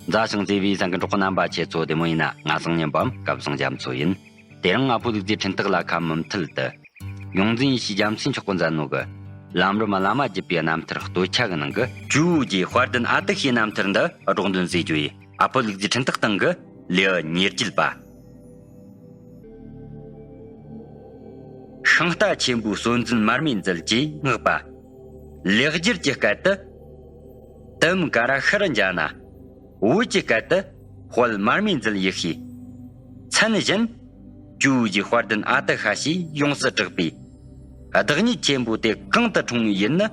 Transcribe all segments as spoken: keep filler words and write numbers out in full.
མཛའ་ཞིང་བརྩེ་བའི་གསན་མཁན་གྲོགས་པོ་རྣམ་པ་ཁྱེད་ཚོ་བདེ་མོ་ཡིན་ན། ང་བཟང་ཉན་པའམ་སྐལ་བཟང་རྒྱ་མཚོ་ཡིན། དེ་རིང་ཨ་ཕོ་ལུག་རྫིའི་འཕྲིན་སྟེགས་ལ་ཁ་མུ་མཐུད་དུ། ཡོངས་འཛིན་ཡེ་ཤེས་རྒྱལ་མཚན་མཆོག་གིས་མཛད་ནོ་གི། ལམ་རིམ་བླ་མ་བརྒྱུད་པའི་རྣམ་ཐར་སྟོད་ཆ་གི་ནང་གི། ཇོ་བོ་རྗེ་དཔལ་ལྡན་ཨ་ཏི་ཤའི་རྣམ་ཐར་འདི་སྒྲོག་འདོན་མཛད་རྒྱུ་ཡིན། ཨ་ཕོ་ལུག་རྫིའི་འཕྲིན་སྟེགས་སྟེང་གི་ལེའུ་ཉེར་བརྒྱད་པ། ཤིང་རྟ་ཆེན་པོའི་གསོན་འཛིན་མར་མེ་མཛད་ཅེས་བསྔགས་པ། ལེགས་སྦྱར་གྱི་སྐད་དུ། དུམ་ཀ་ར་ཤར་འཇའ་ན། བོད་ཀྱི་སྐད་དུ། དཔལ་མར་མེ་མཛད་ཡེ་ཤེས། མཚན་གཞན། ཇོ་བོ་རྗེ་དཔལ་ལྡན་ཨ་ཏི་ཤ་ཞེས་ཡོངས་སུ་གྲགས་པའི། བདག་ཉིད་ཆེན་པོ་དེ་གང་དུ་འཁྲུངས་ཡིན་ན།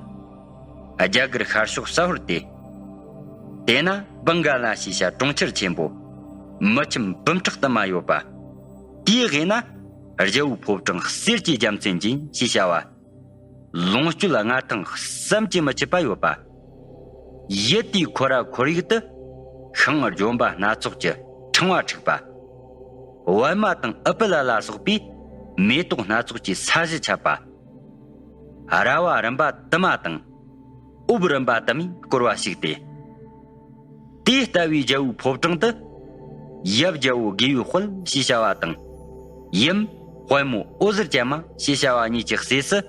རྒྱ་གར་ཤར་ཕྱོགས་ས་ཧོར་ཏེ། དེ་ན་བང་ག་ལ་ཞེས་བྱ་གྲོང་ཁྱེར་ཆེན་པོ། མི་ཁྱིམ་འབུམ་ཕྲག་དུ་མ་ཡོད་པ། དེའི་དབུས་ན། རྒྱལ་པོ་ཕོ་བྲང་གསེར་གྱི་རྒྱལ་མཚན་ཅན་ཞེས་བྱ་བ། ལོངས་སྤྱོད་མངའ་ཐང་བསམ་གྱིས་མི་ཁྱབ་པ་ཡོད་པ། ཡུལ་དེའི་ཁོ་ར་ཁོར་ཡུག་ཏུ། ཤིང་ལྗོན་པ་སྣ་ཚོགས་ཀྱི་ཕྲེང་བ་འཁྲིགས་པ། པད་མ་དང་ཨུཏྤ་ལ་ལ་སོགས་པའི་མེ་ཏོག་སྣ་ཚོགས་ཀྱི་ས་གཞི་ཁྱབ་པ། ར་བ་རིམ་པ་དུ་མ་དང་། འོབས་རིམ་པ་དུ་མས་བསྐོར་བ་ཞིག་སྟེ། དེ་ལྟ་བུའི་རྒྱལ་པོའི་ཕོ་བྲང་དུ། ཡབ་རྒྱལ་པོ་དགེ་བའི་དཔལ་ཞེས་བྱ་བ་དང་། ཡུམ་དཔལ་མོ་འོད་ཟེར་ཅན་མ་ཞེས་བྱ་བ་གཉིས་ཀྱི་སྲས་སུ།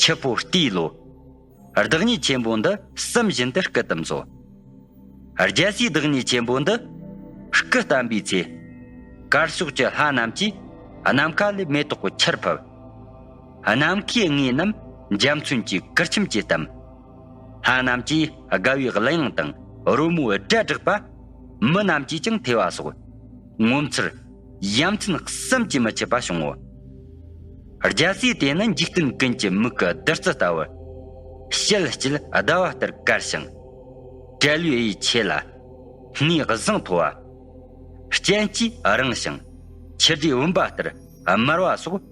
ཆུ་ཕོ་རྟའི་ལོ། བདག་ཉིད་ཆེན་པོ་འདི་བསམ་བཞིན་དུ་སྐུ་བལྟམས་སོ། རྒྱལ་སྲས་བདག་ཉིད་ཆེན་པོ་འདི་སྐུ་བལྟམས་པའི་ཚེ། དཀར་ཕྱོགས་ཀྱི་ལྷ་རྣམས་ཀྱིས་ནམ་མཁའ་ལས་མེ་ཏོག་གི་ཆར་ཕབ། ནམ་མཁའི་ངོས་རྣམས་འཇའ་ཚོན་གྱི་གུར་ཆུམ་གྱིས་བལྟམས། ལྷ་རྣམས་ཀྱིས་དགའ་བའི་གླུ་དབྱངས་དང་རོལ་མོའི་སྒྲ་བསྒྲགས་པ། མི་རྣམས་ཀྱིས་ཀྱང་ཐོས་པ་སོགས། ངོ་མཚར་ཡ་མཚན་བསམ་གྱིས་མི་ཁྱབ་པ་བྱུང་ངོ་། རྒྱལ་སྲས་དེ་ནི་འཇིག་རྟེན་ཀུན་གྱི་མིག་གི་བདུད་རྩི་ལྟ་བུར། ཞལ་དཀྱིལ་ཟླ་བ་ལྟར་དཀར་ཞིང་། གྲལ་བའི་གཡས་ཆེ་ལ། སྣའི་ཟངས་མཐོ་བ། སྤྱན་གྱིས་རིང་ཞིང་། ཆུ་རྒྱུས་བུམ་པ་ལྟར་དམར་བ་སོགས།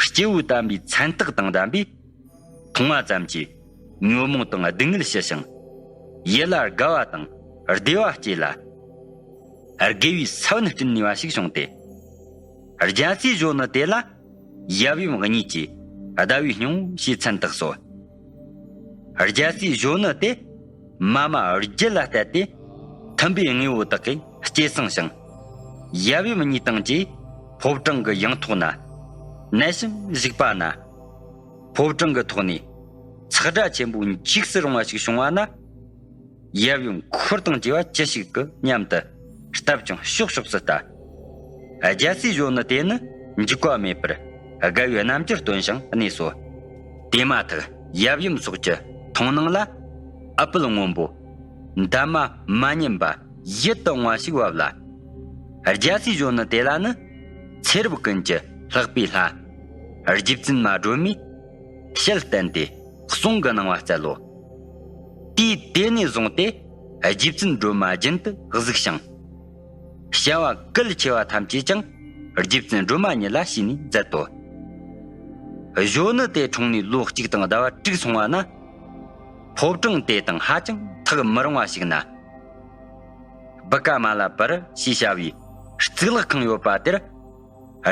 སྐྱེ་བོ་དམ་པའི་མཚན་རྟགས་དང་ལྡན་པས། མཐོང་བ་ཙམ་གྱིས་ཉོན་མོངས་དང་སྡུག་བསྔལ་ཞི་ཞིང་། ཡིད་ལ་དགའ་བ་དང་བདེ་བ་སྐྱེ་ལ། དགེ་བའི་ས་བོན་སྤྲིན་ནུས་པ་ཞིག་བྱུང་སྟེ། རྒྱལ་སྲས་གཞོན་ནུ་དེ་ལ་ཡབ་ཡུམ་གཉིས་ཀྱིས་ཟླ་བའི་སྙིང་པོ་ཞེས་མཚན་བཏགས་སོ། རྒྱལ་སྲས་གཞོན་ནུ་དེ་མ་མ་རྒྱུད་ལ་གཏད་དེ་མཐུན་པའི་དངོས་པོ་དག་གིས་སྐྱེད་སྲིང་ཞིང་། ཡབ་ཡུམ་གཉིས་དང་བཅས་ཕོ་བྲང་གི་ཡང་ཐོག་ན་གནས་ཤིང་བཞུགས་པ་ན། ཕོ་བྲང་གི་ཐོག་ནས་ཚག་སྒྲ་ཆེན་པོ་འཇིགས་སུ་རུང་བ་ཞིག་བྱུང་བ་ན། ཡབ་ཡུམ་འཁོར་དང་བཅས་པ་ཅི་ཞིག་གི་སྙམ་དུ་སྟབས་ཀྱང་ཤོག་ཤོག་སུ་ལྟ། རྒྱལ་སྲས་གཞོན་ནུ་དེ་ནི་འཇིགས་པ་མེད་པར་དགའ་བའི་རྣམ་འགྱུར་སྟོན་ཞིང་གནས་སོ། དེ་མ་ཐག་ཡབ་ཡུམ་སོགས་ཀྱི་མཐོང་སྣང་ལ་ཨུཏྤལ་སྔོན་པོ། འདབ་མ་མ་བསྙིལ་བ་ཡིད་དུ་འོང་བ་ཞིག་བབས་ལ། རྒྱལ་སྲས་གཞོན་ནུ་དེ་ལ་ནི་ཚེ་རབས་ཀུན་གྱི་ལྷག་པའི་ལྷ། རྗེ་བཙུན་མ་སྒྲོལ་མས་ཞལ་བསྟན་ཏེ་གསུང་གི་གནང་བ་སྩལ་ལོ། དུས་དེ་ནས་བཟུང་སྟེ་རྗེ་བཙུན་སྒྲོལ་མ་རྒྱུན་དུ་གཟིགས་ཤིང་། བྱ་བ་གལ་ཆེ་བ་ཐམས་ཅད་ཀྱང་རྗེ་བཙུན་སྒྲོལ་མ་ཉིད་ལ་ཞུས་ནས་མཛད་དོ། གཞོན་ནུ་དེ་འཁྲུངས་ནས་ལོ་གཅིག་དང་ཟླ་བ་དྲུག་སོང་བ་ན། ཕོ་བྲང་དེ་དང་ཧ་ཅང་ཐག་མི་རིང་བ་ཞིག་ན། བི་ཀ་མ་ལ་པུར་ཞེས་བྱ་བའི་གཙུག་ལག་ཁང་ཡོད་པ་དེར།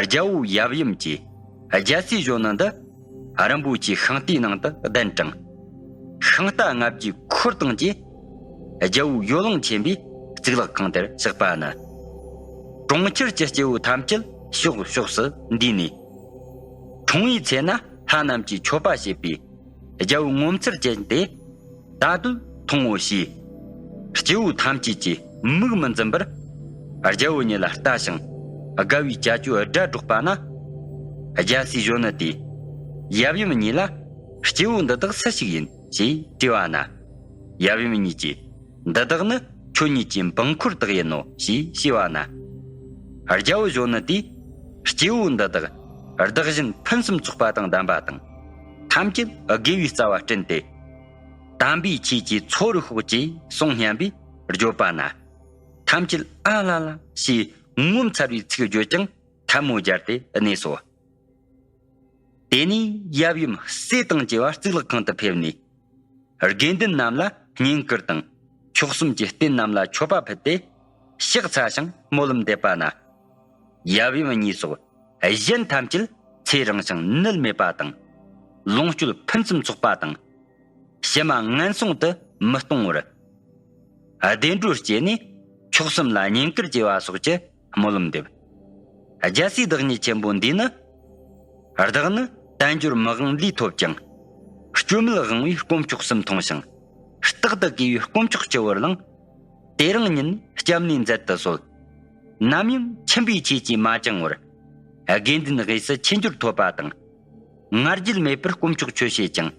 རྒྱལ་པོ་ཡབ་ཡུམ་གྱིས་རྒྱལ་སྲས་གཞོན་ནུ་འདི་རིན་པོ་ཆེའི་ཤིང་རྟའི་ནང་དུ་གདན་དྲངས། ཤིང་རྟ་ལྔ་བརྒྱའི་འཁོར་དང་བཅས་རྒྱལ་པོ་ཡོ་ལང་ཆེན་པོའི་གཙུག་ལག་ཁང་དེར་བཞག་པ་ནི། གྲོང་ཁྱེར་གྱི་སྐྱེ་བོ་ཐམས་ཅད་ཕྱོགས་ཕྱོགས་སུ་འདུས་ནས། འཁྲུངས་པའི་ཚེ་ན་ལྷ་རྣམས་ཀྱིས་མཆོད་པ་བྱེད་པའི་རྒྱལ་པོ་ངོ་མཚར་ཅན་དེ་ད་དུང་མཐོང་ངོ་ཞེས། སྐྱེ་བོ་ཐམས་ཅད་ཀྱི་མིག་མི་འཛུམ་པར་རྒྱལ་པོ་ཉིད་ལ་ལྟ་ཞིང་དགའ་བའི་ཅ་ཅོའི་སྒྲ་སྒྲོག་པ་ན། རྒྱལ་སྲས་གཞོན་ནུ་དེས་ཡབ་ཡུམ་གཉིས་ལ་སྐྱེ་བོ་འདི་དག་སུ་ཞིག་ཡིན་ཞེས་དྲིས་པ་ན། ཡབ་ཡུམ་གཉིས་ཀྱིས་འདི་དག་ནི་ཁྱོད་ཉིད་ཀྱི་འབངས་འཁོར་དག་ཡིན་ནོ་ཞེས་ཞུས་པ་ན། རྒྱལ་པོ་གཞོན་ནུ་དེས་སྐྱེ་བོ་འདི་དག་བདག་གཞན་ཕུན་སུམ་ཚོགས་པ་དང་ལྡན་པ་དང་། ཐམས་ཅད་དགེ་བའི་རྩ་བ་བསྐྲུན་ཏེ། དམ་པའི་ཆོས་ཀྱི་མཚོ་རུ་ཤོག་ཅེས་གསུང་སྙམ་པའི་བརྗོད་པ་ན། ཐམས་ཅད་ཨ་ལ་ལ་ཞེས་ངོ་མཚར་བའི་ཚིག་བརྗོད་ཀྱང་ཐལ་མོ་སྦྱར་ཏེ་གནས་སོ། དེ་ནས་ཡབ་ཡུམ་སྲས་དང་བཅས་པ་གཙུག་ལག་ཁང་དུ་ཕེབས་ནས། དགེ་འདུན་རྣམས་ལ་བསྙེན་བཀུར་དང་། མཆོག་གསུམ་གྱི་རྟེན་རྣམས་ལ་མཆོད་པ་ཕུལ་ཏེ། ཕྱག་འཚལ་ཞིང་སྨོན་ལམ་འདེབས་པ་ན། ཡབ་ཡུམ་གཉིས་སོགས་གཞན་ཐམས་ཅད་ཚེ་རིང་ཞིང་ནད་མེད་པ་དང་། ལོངས་སྤྱོད་ཕུན་སུམ་ཚོགས་པ་དང་། ཕྱི་མ་ངན་སོང་དུ་མི་ལྟུང་བར། བདེ་འགྲོར་སྐྱེས་ནས་ ཐོག་གསུམ་ལ་བསྙེན་བཀུར་བགྱི་བ་སོགས་ཀྱི་སྨོན་ལམ་འདེབས། རྒྱལ་སྲས་བདག་ཉིད་ཆེན་པོ་འདིས་ནི། བདག་ནི་དལ་འབྱོར་མི་དབང་ལུས་ཐོབ་ཀྱང་། སྐྱོན་མེད་དབང་བའི་དཀོན་མཆོག་གསུམ་མཐོང་ཞིང་། རྟག་ཏུ་གུས་པའི་དཀོན་མཆོག་སྤྱི་བོར་ལངས། དེ་རིང་ཉིད་སྐྱབས་གནས་མཛད་དུ་གསོལ། ནམ་ཡང་ཁྱིམ་པའི་ཆོས་ཀྱིས་མ་བཅིངས་བར། དགེ་འདུན་དབུས་སུ་ཆོས་འབྱོར་ཐོབ་པ་དང་། ང་རྒྱལ་མེད་པར་དཀོན་མཆོག་ཆོས་བྱེད་ཅིང་།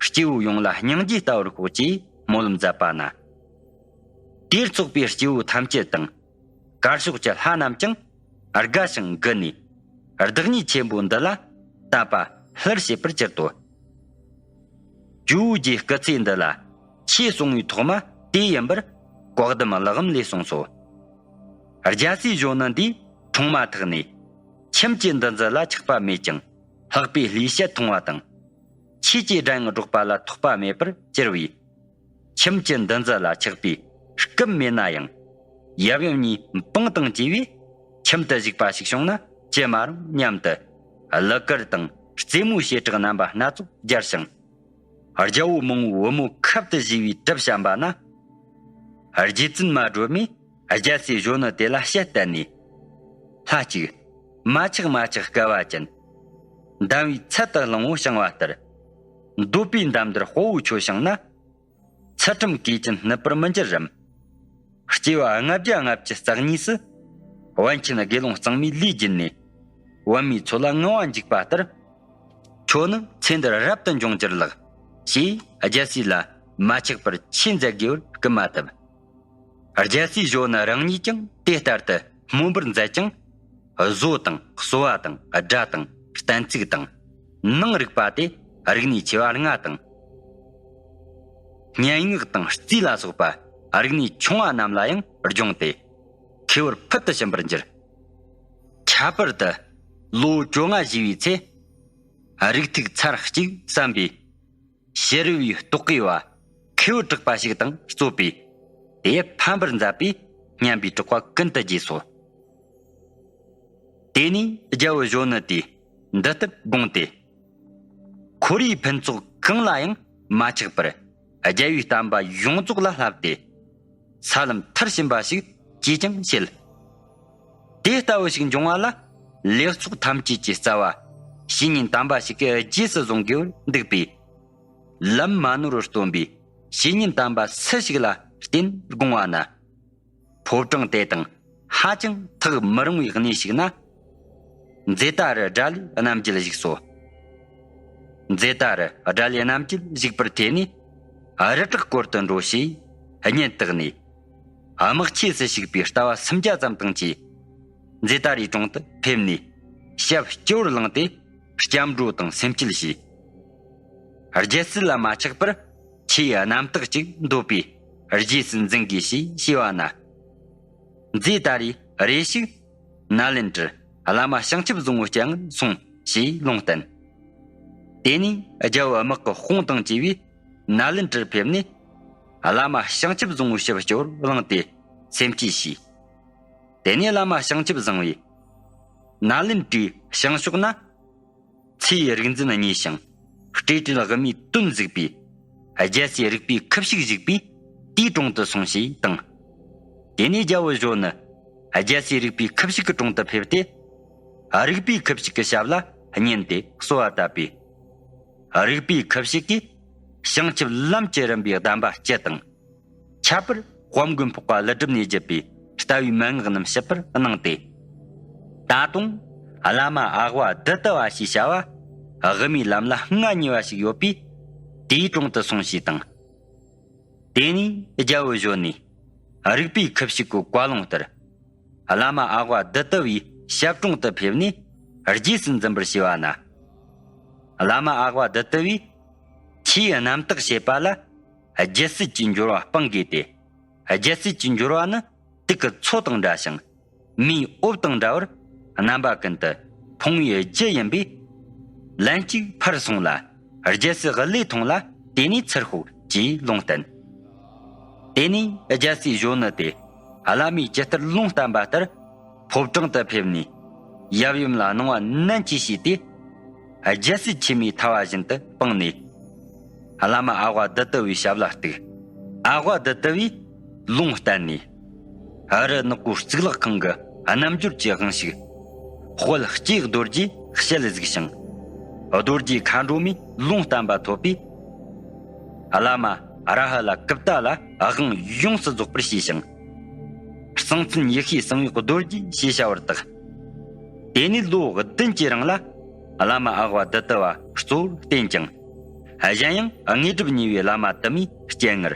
སྐྱེ་བོ་ཡོངས་ལ་སྙིང་རྗེ་ལྟ་བར་ཤོག་ཅེས་སྨོན་ལམ་མཛད་པ་ན། དེར་ཚོགས་པའི་སྐྱེ་བོ་ཐམས་ཅད་དང་། གར་ཕྱོགས་ཀྱི་ལྷ་རྣམས་ཀྱང་དགའ་ཞིང་མགུ་ནས། བདག་ཉིད་ཆེན་པོ་འདི་ལ་བསྟོད་པ་ལྷུར་བྱེད་པར་གྱུར་ཏོ། ཇོ་བོ་རྗེའི་སྐུ་ཚེ་འདི་ལ་ཆོས་གསུང་བའི་ཐོག་མ་དེ་ཡིན་པར་བཀའ་གདམས་གླེགས་བམ་ལས་གསུངས་སོ། རྒྱལ་སྲས་གཞོན་ནུ་འདིས་འཁྲུངས་མ་ཐག་ནས་ཁྱིམ་གྱི་འདུ་འཛི་ལ་ཆགས་པ་མེད་ཅིང་ལྷག་པའི་ལྷའི་ཞལ་མཐོང་བ་དང་། ཆོས་ཀྱི་སྒྲ་ཡང་སྒྲོག་པ་ལ་ཐོགས་པ་མེད་པར་གྱུར་པས། ཁྱིམ་གྱི་འདུ་འཛི་ལ་ཆགས་པའི་སྐབས་མེད་ན་ཡང་། ཡབ་ཡུམ་གཉིས་འབངས་དང་བཅས་པས་ཁྱིམ་དུ་བཞུགས་པ་ཞིག་བྱུང་ན་ཅི་མ་རུང་སྙམ་དུ། གླུ་གར་དང་རྩེད་མོའི་བྱེ་བྲག་རྣམ་པ་སྣ་ཚོགས་སྦྱར་ཞིང་། རྒྱལ་པོ་མང་པོའི་བུ་མོ་ཁབ་ཏུ་བཞེས་པའི་གྲབས་བཤམས་པ་ན། རྗེ་བཙུན་མ་སྒྲོལ་མས་རྒྱལ་སྲས་གཞོན་ནུ་དེ་ལ་ཞལ་བསྟན་ནས། ལྷ་ཅིག། མ་ཆགས་མ་ཆགས་སྐལ་བ་ཅན། འདམ་བའི་ཚལ་དུ་གླང་པོ་བྱིང་བ་ལྟར། འདོད་པའི་འདམ་དུ་དཔའ་བོ་ཁྱོད་བྱིང་ན། ཚུལ་ཁྲིམས་གོས་ཅན་སྣུབ་པར་མི་འགྱུར་རམ། སྐྱེ་བ་ལྔ་བརྒྱ་ལྔ་བཅུ་རྩ་གཉིས་སུ། པཎ་ཆེན་དགེ་སློང་གཙང་མའི་ལུས་བརྒྱུད་ནས། པདྨའི་མཚོ་ལ་ངང་བ་འཇུག་པ་ལྟར། ཁྱོད་ནི་ཚེ་འདིར་རབ་ཏུ་འབྱུང་གྱུར་ལགས། ཞེས་རྒྱལ་སྲས་ལ་མ་ཆགས་པར་ཆོས་མཛད་དགོས་པར་སྐུལ་མ་བཏབ། རྒྱལ་སྲས་གཞོན་ནུ་རང་ཉིད་ཀྱང་དེ་ལྟར་དུ་སྨོན་པར་མཛད་ཅིང་། བཟོ་དང་གསོ་བ་དང་སྒྲ་དང་གཏན་ཚིགས་དང་། ནང་རིག་པ་དེ་རིག་གནས་ཆེ་བ་ལྔ་དང་། སྙན་ངག་དང་རྩིས་ལ་སོགས་པ་རིག་གནས་ཆུང་བ་རྣམས་ལ་ཡང་སྦྱོང་སྟེ། མཁས་པར་ཕུལ་དུ་ཕྱིན་པར་འགྱུར། ཁྱད་པར་དུ་ལོ་བཅོ་ལྔ་བཞེས་པའི་ཚེ། རིགས་ཐིགས་ཚར་གཅིག་བསམ་པའི། ཕྱི་རོལ་པའི་རྟོག་གེ་བ། མཁས་པོ་གྲགས་པ་ཞིག་དང་རྩོད་པས། དེ་ཕམ་པར་མཛད་པས་སྙམ་པའི་གྲགས་པ་ཀུན་ཏུ་རྒྱས་སོ། དེ་ནས་རྒྱལ་པོ་གཞོན་ནུ་དེས་འདི་ལྟར་དགོངས་ཏེ། ཁོར་ཡུག་ཕུན་ཚོགས་གང་ལ་ཡང་མ་ཆགས་པར། རྒྱལ་བའི་བསྟན་པ་ཡོངས་རྫོགས་ལ་བསླབས་ཏེ། ས་ལམ་མཐར་ཕྱིན་པ་ཞིག་ཅིས་ཀྱང་བྱེད། དེ་ལྟ་བུ་ཞིག་འབྱུང་བ་ལ། ལེགས་ཚོགས་ཐམས་ཅད་ཀྱི་རྩ་བ། བཤེས་གཉེན་དམ་པ་ཞིག་གི་རྗེས་སུ་བཟུང་དགོས་པར་འདུག་པས། ལམ་མ་ནོར་བར་སྟོན་པའི་བཤེས་གཉེན་དམ་པ་སུ་ཞིག་ལ་བརྟེན་དགོངས་པ་ན། ཕོ་བྲང་དེ་དང་ཧ་ཅང་ཐག་མི་རིང་བའི་གནས་ཤིག་ན། མཛེ་ཏཱ་རུ་དགྲ་ལྷའི་རྣམ་རྒྱལ་བཞུགས་སོ། མཛེ་ཏཱ་རུ་དགྲ་ལྷའི་རྣམ་རྒྱལ་བཞུགས་པར་ཐོས་ནས། རི་བྲག་སྐོར་དུ་འགྲོ་ཞེས་སྙན་བཏགས་ནས། དམག་ཆས་སུ་ཞུགས་པའི་རྟ་བ་སུམ་བརྒྱ་ཙམ་དང་བཅས། མཛེ་ཏཱ་རུའི་དྲུང་དུ་ཕེབས་ནས། ཞབས་སྤྱི་བོར་བླངས་ཏེ། སྐྱབས་འགྲོ་དང་སེམས་བསྐྱེད་བྱས། རྒྱལ་སྲིད་ལ་མ་ཆགས་པར་ཆོས་རྣམ་དག་ཅིག་འདོད་པས་རྗེས་སུ་འཛིན་དགོས་ཞེས་ཞུས་པ་ན། མཛེ་ཏཱ་རུས་རེ་ཞིག་ནཱ་ལེནྡྲར་བླ་མ་བྱང་ཆུབ་བཟང་པོའི་སྤྱན་སྔར་སོང་ཞེས་ལུང་བསྟན། དེ་ནས་རྒྱལ་པོའི་དམག་གི་དཔུང་དང་བཅས་པས་ནཱ་ལེནྡྲར་ཕེབས་ནས། བླ་མ་བྱང་ཆུབ་བཟང་པོའི་ཞབས་སྤྱི་བོར་བླངས་ཏེ་སེམས་བསྐྱེད་བྱས། དེ་ནས་བླ་མ་བྱང་ཆུབ་བཟང་པོས་ནཱ་ལེནྡྲའི་བྱང་ཕྱོགས་ན། ཚེའི་རིག་འཛིན་གཉིས་ཤིང་སྤྲོས་བྲལ་དབུ་མའི་དོན་གཟིགས་པའི་རྒྱལ་སྲས་རིག་པའི་ཁུ་བྱུག་བཞུགས་པས་དེའི་དྲུང་དུ་སོང་ཞེས་དང་། དེ་ནས་རྒྱལ་པོ་གཞོན་ནུ་རྒྱལ་སྲས་རིག་པའི་ཁུ་བྱུག་གི་དྲུང་དུ་ཕེབས་ཏེ། རིག་པའི་ཁུ་བྱུག་གི་ཞབས་ལ་བསྙེན་ཏེ་གསོལ་བ་བཏབ་པས། རིག་པའི་ཁུ་བྱུག་གིས་བྱང་ཆུབ་ལམ་གྱི་རིམ་པའི་གདམས་པ་སྤྱི་དང་། ཁྱད་པར་དཔལ་མགོན་འཕགས་པ་ཀླུ་སྒྲུབ་ནས་བརྒྱུད་པའི་ལྟ་བའི་མན་ངག་རྣམས་ཞིབ་པར་གནང་སྟེ། ད་དུང་བླ་མ་ཨ་ཝ་དྷི་ཏི་བ་ཞེས་བྱ་བ་དབུ་མའི་ལམ་ལ་མངའ་བརྙེས་པ་ཞིག་ཡོད་པས་དེའི་དྲུང་དུ་སོང་ཞེས་དང་། དེ་ནས་རྒྱལ་པོ་གཞོན་ནུས་རིག་པའི་ཁུ་བྱུག་གི་བཀའ་ལུང་ལྟར། བླ་མ་ཨ་ཝ་དྷི་ཏི་བའི་ཞབས་དྲུང་དུ་ཕེབས་ནས་རྗེས་སུ་འཛིན་པར་བྱས་པ་ན། བླ་མ་ཨ་ཝ་དྷི་ཏི་བས་ཆོས་རྣམ་དག་བྱེད་པ་ལ་རྒྱལ་སྲིད་ཀྱི་འབྱོར་བ་སྤང་དགོས་ཏེ། རྒྱལ་སྲིད་ཀྱི་འབྱོར་བ་ནི་དུག་གི་མཚོ་དང་འདྲ་ཞིང་། མེའི་འོབས་དང་འདྲ་བར་རྣམ་པ་ཀུན་ཏུ་ཕུང་བའི་རྒྱུ་ཡིན་པས། ལན་གཅིག་ཕར་སོང་ལ་རྒྱལ་སྲིད་བློས་ཐོངས་ལ་དེ་ནས་ཚུར་ཤོག་ཅེས་ལུང་བསྟན། དེ་ནས་རྒྱལ་སྲས་གཞོན་ནུ་དེ་བླ་མའི་ཇི་ལྟར་ལུང་བསྟན་པ་ལྟར་ཕོ་བྲང་དུ་ཕེབས་ནས། ཡབ་ཡུམ་ལ་གནང་བ་ནན་གྱིས་བྱས་ཏེ། རྒྱལ་སྲིད་ཆེན་མོའི་ཐལ་བ་བཞིན་དུ་སྤངས་ནས། བླ་མ་ཨ་ཝ་དྷི་ཏི་བའི་ཞབས་ལ་གཏུགས། ཨ་ཝ་དྷི་ཏི་བས་ལུང་བསྟན་ནས། ཨ་རི་ནག་པོའི་གཙུག་ལག་ཁང་གི་རྣམ་འགྱུར་གྱི་དབང་ཕྱུག་དཔལ་སྐྱེས་རྡོ་རྗེས་ཞལ་གཟིགས་ཤིང་། རྡོ་རྗེ་མཁའ་འགྲོ་མའི་ལུང་བསྟན་པ་ཐོབ་པས། བླ་མ་ར་ཧ་ལ་ཀུབ་ཏ་ལ་དབང་ཡོངས་སུ་རྫོགས་པར་བྱས་ཤིང་། གསང་མཚན་ཡེ་ཤེས་གསང་བའི་རྡོ་རྗེ་ཞེས་བྱ་བར་བཏགས། དེ་ནས་ལོ་བདུན་གྱི་རིང་ལ་བླ་མ་ཨ་ཝ་དི་ཏི་བ་གཙོ་བོར་བསྟེན་ཀྱང་། གཞན་ཡང་དངོས་གྲུབ་བརྙེས་པའི་བླ་མ་དུ་མའི་སྤྱན་སྔར།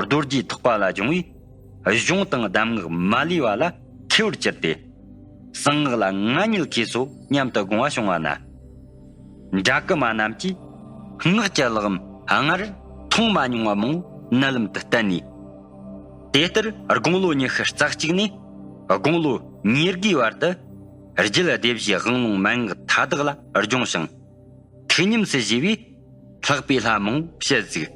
རྡོ་རྗེ་ཐེག་པ་ལ་སྦྱོང་བའི་གཞུང་དང་གདམས་ངག་མ་ལུས་པ་ལ་མཁས་པོར་གྱུར་ཏེ། གསང་སྔགས་ལ་མངའ་བརྙེས་མཁས་སོ་སྙམ་དུ་དགོངས་པ་བྱུང་བ་ན། འདྲ་ཀུ་མ་རྣམས་ཀྱིས་སྔགས་ཀྱི་ལག་ལམ་སྔར་མཐོང་མ་མྱོང་བ་མང་པོ་མནལ་ལམ་དུ་བསྟན་ནས། དེ་ལྟར་དགུང་ལོ་ཉི་ཤུ་རྩ་གཅིག་ནས་དགུང་ལོ་ཉེར་དགུའི་བར་དུ་རྒྱུད་སྡེ་བཞིའི་དབང་ལུང་མན་ངག་མཐའ་དག་ལ་སྦྱོང་ཞིང་། ཐུགས་ཉམས་སུ་བཞེས་པས་ལྷག་པའི་ལྷ་མང་པོ་བྱད་གཟིགས།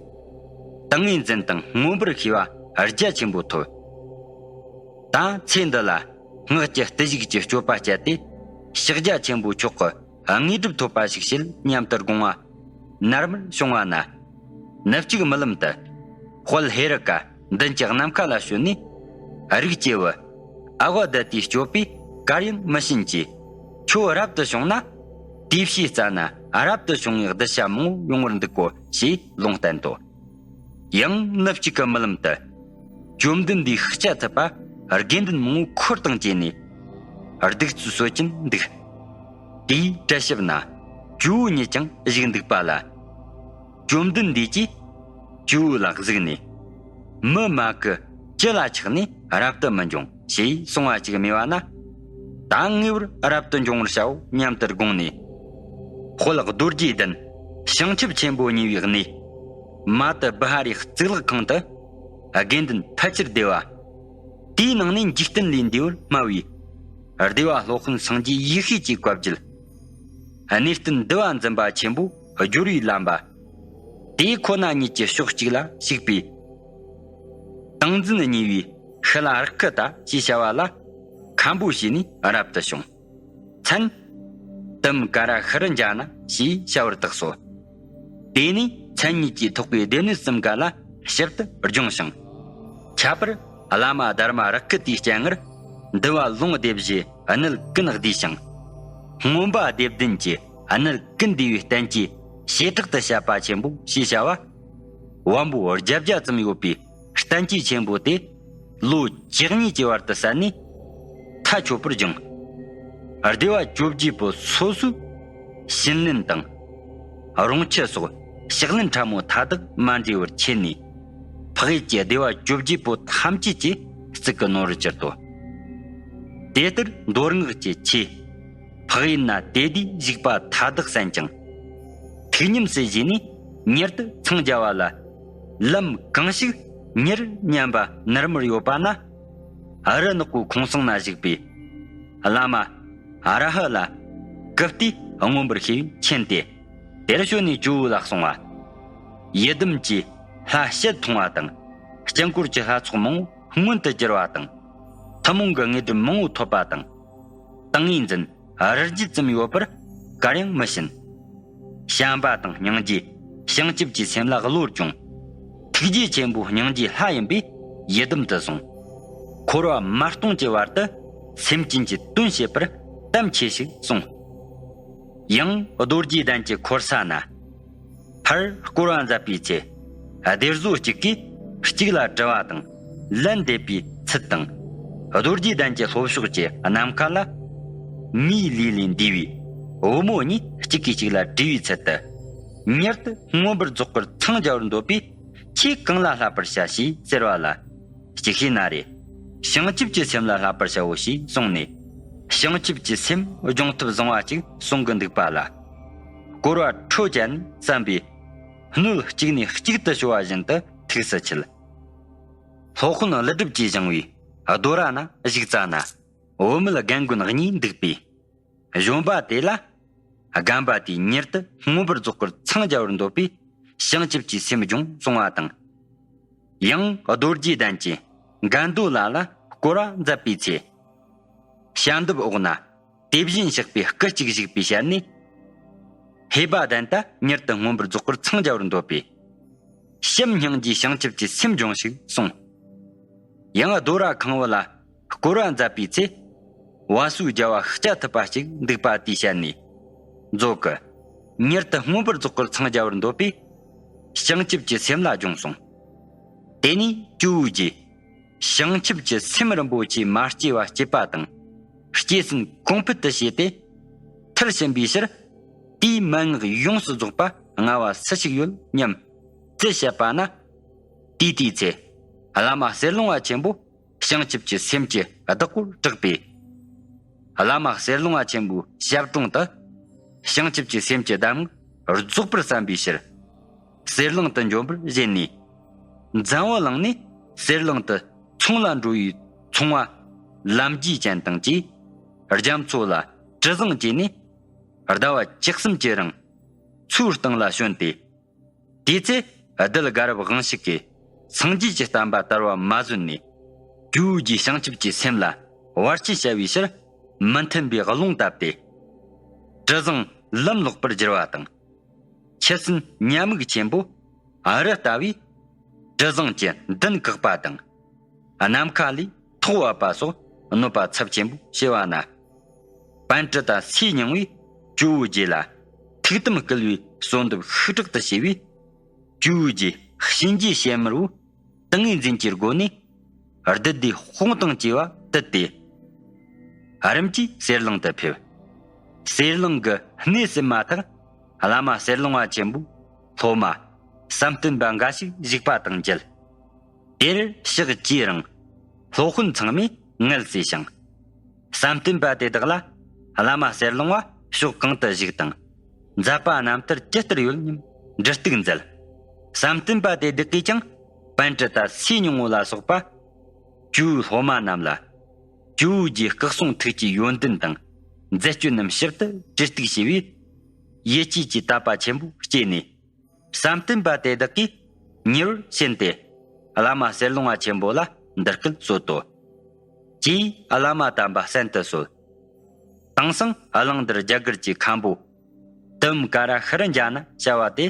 ཏིང་ངེ་འཛིན་དང་མངོན་པར་ཤེས་པ་རྒྱ་ཆེན་པོ་ཐོབ། ད་ཚེ་འདི་ལ་སྔགས་ཀྱི་བརྟུལ་ཞུགས་ཀྱི་སྤྱོད་པ་སྤྱད་དེ་ཕྱག་རྒྱ་ཆེན་པོ་མཆོག་གི་དངོས་གྲུབ་ཐོབ་པ་ཞིག་བྱེད་སྙམ་དུ་དགོངས་པ་ནར་མར་བྱུང་བ་ན། ནུབ་གཅིག་རྨི་ལམ་དུ་དཔལ་ཧེ་རུ་ཀ་མདུན་གྱི་ནམ་མཁའ་ལ་བྱོན་ནས། རིགས་སྐྱེས་བུ་ཨ་ཝ་དྷ་ཏིའི་སྤྱོད་པས་གར་ཡང་མི་ཞུམ་གྱིས། ཁྱོད་རབ་ཏུ་བྱུང་ན། དེའི་ཕྱིའི་རྩ་ན་རབ་ཏུ་བྱུང་བའི་གདུལ་བྱ་མང་པོ་ཡོང་བར་འདུག་གོ་ཞེས་ལུང་བསྟན་ཏོ། ཡང་ནུབ་གཅིག་གི་རྨི་ལམ་དུ། བཅོམ་ལྡན་འདས་ཤཱཀྱ་ཐུབ་པ་དགེ་འདུན་མང་པོ་འཁོར་དང་བཅས་ནས། གདུགས་ཚོད་གསོལ་གྱིན་འདུག། དེའི་གྲལ་ཞབས་ན་ཇོ་བོ་ཉིད་ཀྱང་བཞུགས་འདུག་པ་ལ། བཅོམ་ལྡན་འདས་ཀྱིས་ཇོ་བོ་ལ་གཟིགས་ནས། མི་མ་གི་ཅི་ལ་ཆགས་ནས་རབ་ཏུ་མི་འབྱུང་ཞེས་གསུང་བ་ཅིག་སྨྲས་པ་ན། ད་ངེས་པར་རབ་ཏུ་འབྱུང་བར་བྱའོ་སྙམ་དུ་དགོངས་ནས། དཔལ་རྡོ་རྗེ་གདན་བྱང་ཆུབ་ཆེན་པོ་ཉེ་བའི་གནས། མ་ཏི་བི་ཧ་རའི་གཙུག་ལག་ཁང་དུ་དགེ་འདུན་ཕལ་ཆེར་བསྡེབས་པ། དེའི་ནང་ནས་འཇིག་རྟེན་ལས་འདས་པར་སྨྲ་བའི་བདེ་བ་སློབ་དཔོན་སངས་རྒྱས་ཡེ་ཤེས་ཀྱི་བཀའ་བརྒྱུད། གནས་བརྟན་འདུལ་བ་འཛིན་པ་ཆེན་པོ་སྦྱོར་བའི་ལམ་པ། དེ་ཁོ་ན་ཉིད་ཀྱི་ཕྱོགས་གཅིག་ལ་ཞུགས་པའི། ཏིང་འཛིན་གཉིས་པའི་ཤི་ལ་རི་ཀི་ཏ་ཞེས་བྱ་བ་ལ་མཁན་པོ་བྱས་ནས་རབ་ཏུ་བྱུང་། མཚན། དིམ་ཀ་ར་ཤི་རི་འཇ་ན་ཞེས་བྱ་བར་བཏགས་སོ། དེ་ནས་མཚན་ཉིད་ཀྱིས་ཐོགས་པའི་སྡེ་སྣོད་གསུམ་ཀ་ལ་ཞིབ་ཏུ་སྦྱོང་ཞིང་། ཁྱད་པར་བླ་མ་དྷརྨ་རཀྵི་ཏའི་སྤྱན་སྔར་འདུལ་བ་ལུང་སྡེ་བཞིའི་གནད་ཀུན་བསྡུས་ཤིང་། མངོན་པ་སྡེ་བདུན་གྱི་གནད་ཀུན་འདུས་པའི་བསྟན་བཅོས་བྱེ་བྲག་ཏུ་བཤད་པ་ཆེན་པོ་ཞེས་བྱ་བ། དབང་པོ་བརྒྱད་བརྒྱ་ཙམ་ཡོད་པའི་བསྟན་བཅོས་ཆེན་པོ་དེ་ལོ་བཅུ་གཉིས་ཀྱི་བར་དུ་གསན་ནས་མཐའ་ཆོད་པར་སྦྱངས། སྡེ་པ་བཅོ་བརྒྱད་པོ་སོ་སོའི་བྱིན་ལེན་དང་། རོང་ཆུ་སོགས་ཕྱག་ལེན་ཕྲ་མོ་མཐའ་དག་མ་འདྲེས་པར་ཁྱེར་ནས། འཕགས་ཡུལ་གྱི་སྡེ་པ་བཅོ་བརྒྱད་པོ་ཐམས་ཅད་ཀྱི་གཙུག་གི་ནོར་བུར་གྱུར་ཏོ། དེ་ལྟར་མདོ་སྔགས་ཀྱི་ཆོས། འཕགས་ཡུལ་ན་དེ་དུས་བཞུགས་པ་མཐའ་དག་གསན་ཅིང་། ཐུགས་ཉམས་སུ་བཞེས་ནས་མྱུར་དུ་འཚང་རྒྱ་བ་ལ། ལམ་གང་ཞིག་མྱུར་སྙམ་པ་ནར་མར་ཡོད་པ་ན། ཨ་རི་ནག་པོའི་ཁོང་གསེང་ན་བཞུགས་པའི་བླ་མ་ཨ་ར་ཧ་ལ་ཀིརྟི་མངོན་པར་ཤེས་པས་མཁྱེན་ཏེ། དེར་བྱོན་ནས་ཇོ་བོ་ལ་གསུངས་པ། ཡི་དམ་གྱི་ལྷ་བྱད་མཐོང་བ་དང་། དཀྱིལ་འཁོར་གྱི་ལྷ་ཚོགས་མང་པོ་མངོན་དུ་གྱུར་བ་དང་། ཐུན་མོང་གི་དངོས་གྲུབ་མང་པོ་ཐོབ་པ་དང་། ཏིང་ངེ་འཛིན་རི་རྒྱུད་ཙམ་ཡོད་པར་གར་ཡང་མི་ཞུམ། བྱམས་པ་དང་སྙིང་རྗེ་བྱང་ཆུབ་ཀྱི་སེམས་ལ་བློར་སྦྱོང་། ཐུགས་རྗེ་ཆེན་པོ་སྙིང་རྗེའི་ལྷ་ཡིན་པས་ཡི་དམ་དུ་བཟུང་། འཁོར་བ་མ་སྟོངས་ཀྱི་བར་དུ་སེམས་ཅན་གྱི་དོན་བྱེད་པར་དམ་ཆོས་ཤིག་གསུངས། ཡང་རྡོ་རྗེ་གདན་གྱི་འཁོར་ས་ན། ཕར་བསྐོར་བ་མཛད་པའི་ཚེ། སྡེ་བཟོ་གཅིག་གིས་གཅིག་ལ་དྲི་བ་དང་ལན་འདེབས་པའི་ཚུལ་དང་། རྡོ་རྗེ་གདན་གྱི་ལྷོ་ཕྱོགས་ཀྱི་ནམ་མཁའ་ལ། མིའི་ལུས་ལས་འདས་པའི་བུ་མོ་གཉིས་གཅིག་གིས་གཅིག་ལ་དྲི་བའི་ཚུལ་དུ། མྱུར་དུ་མངོན་པར་རྫོགས་པར་འཚང་རྒྱ་བར་འདོད་པས། ཁྱེད་གང་ལ་བསླབ་པར་བྱ་ཞེས་ཟེར་བ་ལ། ཅིག་ཤོས་ན་རེ། བྱང་ཆུབ་ཀྱི་སེམས་ལ་བསླབ་པར་བྱའོ་ཞེས་གསུངས་ནས། བྱང་ཆུབ་ཀྱི་སེམས་སྦྱོང་ཐབས་བཟང་བ་ཅིག་གསུང་གི་འདུག་པ་ལ། བསྐོར་བ་ཁྲོ་བཅས་ནས་བསམ་པའི་སྣོད་གཅིག་ནས་གཅིག་ཏུ་སྦྱོར་བ་བཞིན་དུ་ཐུགས་སུ་ཆུད། སློབ་དཔོན་ཀླུ་སྒྲུབ་ཀྱིས་བཞེངས་པའི་རྡོ་ར་ན་བཞུགས་ཙ་ན། བུད་མེད་རྒན་རྒོན་གཉིས་འདུག་པས། གཞོན་པ་དེ་ལ། རྒན་པ་དེས་མྱུར་དུ་མངོན་པར་རྫོགས་པར་འཚང་རྒྱ་བར་འདོད་པས། བྱང་ཆུབ་ཀྱི་སེམས་སྦྱོང་གསུང་བ་དང་། ཡང་རྡོ་རྗེ་གདན་གྱི་འགལ་འདུ་ལ་ལ་བསྐོར་བ་མཛད་པའི་ཚེ། ཞལ་འདེབས་འོག་ན་དེ་བཞིན་གཤེགས་པའི་སྐུ་གཅིག་བཞུགས་པའི་ཞལ་ནས། ཧེ་བ་དན་ད་མྱུར་དུ་མངོན་པར་རྫོགས་པར་འཚང་རྒྱ་བར་འདོད་པས། བྱམས་སྙིང་རྗེའི་བྱང་ཆུབ་ཀྱི་སེམས་སྦྱོང་ཞིག་གསུངས། ཡང་རྡོ་ར་ཁང་བུ་ལ་བསྐོར་བ་མཛད་པའི་ཚེ། བ་སོའི་རྒྱལ་བ་ཤཱཀྱ་ཐུབ་པ་ཞིག་འདུག་པ་དེའི་ཞལ་ནས། མཛོད་ཀྱི། མྱུར་དུ་མངོན་པར་རྫོགས་པར་འཚང་རྒྱ་བར་འདོད་པས། བྱང་ཆུབ་ཀྱི་སེམས་ལ་སྦྱོངས་གསུངས། དེ་ནས་ཇོ་བོ་རྗེས། བྱང་ཆུབ་ཀྱི་སེམས་རིན་པོ་ཆེ་མ་སྐྱེས་པ་སྐྱེད་པ་དང་། སྐྱེས་ཟིན་གོང་འཕེལ་དུ་བྱས་ཏེ། མཐར་ཕྱིན་པའི་ཕྱིར། དེའི་མན་ངག་ཡོངས་སུ་རྫོགས་པ་མངའ་བ་སུ་ཞིག་ཡོད་སྙམ། ཅི་བཤད་པ་ན། དེའི་དུས་ཚེ། བླ་མ་གསེར་ལུང་བ་ཆེན་པོ། བྱང་ཆུབ་ཀྱི་སེམས་ཀྱི་བདག་པོར་གྲགས་པས། བླ་མ་གསེར་ལུང་བ་ཆེན་པོའི་ཞབས་དྲུང་དུ། བྱང་ཆུབ་ཀྱི་སེམས་ཀྱི་གདམས་ངག་རྫོགས་པར་བསམ་པའི་ཕྱིར། གསེར་གླིང་དུ་འབྱོན་པར་བཞེད་ནས། འཛམ་བུ་གླིང་ནས་གསེར་གླིང་དུ་ཚོང་ལ་འགྲོ་བའི་ཚོང་བ་ལམ་རྒྱུས་ཅན་དང་བཅས། རྒྱ་མཚོ་ལ་གྲུ་གཟིངས་བྱས་ནས། ཟླ་བ་བཅུ་གསུམ་གྱི་རིང་མཚོའི་གཏིང་ལ་བྱོན་ཏེ། དེའི་ཚེ་གདུལ་དཀར་རབ་དབང་ཕྱུག་གིས་སངས་རྒྱས་ཀྱི་བསྟན་པ་དར་བ་མ་བཟོད་ནས། ཇོ་བོ་རྗེའི་བྱང་ཆུབ་ཀྱི་སེམས་ལ་བར་ཆད་བྱ་བའི་ཕྱིར། མི་མཐུན་པའི་རླུང་བཏབ་སྟེ། གྲུ་གཟིངས་ལམ་ལོག་པར་བསྒྱུར་བ་དང་། ཆུ་སྲིན་ཉ་སྨུག་ཆེན་པོ་རི་ལྟ་བུས་གྲུ་གཟིངས་ཀྱི་མདུན་བཀག་པ་དང་། ནམ་མཁའ་ལས་ཐོག་བབས་པ་སོགས་གནོད་པ་ཚབས་ཆེན་པོ་བྱས་པ་ན། པཎ་ཌི་ཏ་སུའི་སྙིང་པོས་ཇོ་བོ་རྗེ་ལ་ཐུགས་དམ་བསྐུལ་བའི་གསོལ་འདེབས་ཤུགས་དྲག་ཏུ་བྱས་པས། ཇོ་བོ་རྗེ་གཤིན་རྗེའི་ཞལ་མར་བོ། ཏིང་ངེ་འཛིན་གྱི་སྒོ་ནས་བདུད་སྡེ་དཔུང་དང་བཅས་པ་བཏུལ་ཏེ། རིམ་གྱིས་གསེར་གླིང་དུ་ཕེབས། གསེར་གླིང་གི་གནས་སུ་མ་ཐག་བླ་མ་གསེར་ལུང་བ་ཆེན་པོའི་སློབ་མ་བསམ་གཏན་པ་འགའ་ཞིག་བཞུགས་པ་དང་མཇལ། དེར་ཕྱག་བགྱིས་རིང་སློབ་དཔོན་ཚང་མས་ངལ་གསོས་ཤིང་། བསམ་གཏན་པ་དེ་དག་ལ་བླ་མ་གསེར་ལུང་བ་ཕྱོགས་གང་དུ་བཞུགས་དང་། མཛད་པ་རྣམ་ཐར་ཇི་ལྟར་ཡོད་སྙམ་འདྲི་གཏུག་མཛད། བསམ་གཏན་པ་དེ་དག་གིས་ཀྱང་པཎ་ཌི་ཏ་སུའི་སྙིང་པོ་ལ་སོགས་པ། ཇོ་བོའི་སློབ་མ་རྣམས་ལ། ཇོ་བོ་རྗེའི་སྐུ་གསུང་ཐུགས་ཀྱི་ཡོན་ཏན་དང་། མཛད་སྤྱོད་རྣམས་ཞིབ་ཏུ་དྲིས་གཏུག་བྱས་པས། ཡིད་ཆེས་ཀྱི་དད་པ་ཆེན་པོ་སྐྱེས་ནས། བསམ་གཏན་པ་དེ་དག་གིས་ཉེ་བར་ཕྱིན་ཏེ། བླ་མ་གསེར་ལུང་བ་ཆེན་པོ་ལ་འདི་སྐད་གསོལ་ཏོ། ཅེས་བླ་མ་དམ་པ་གསན་དུ་གསོལ། དེང་སང་གླིང་འདིར་རྒྱ་གར་གྱི་མཁན་པོ། དུམ་ཀ་ར་ཤི་ར་འཇ་ན་བྱ་བ་སྟེ།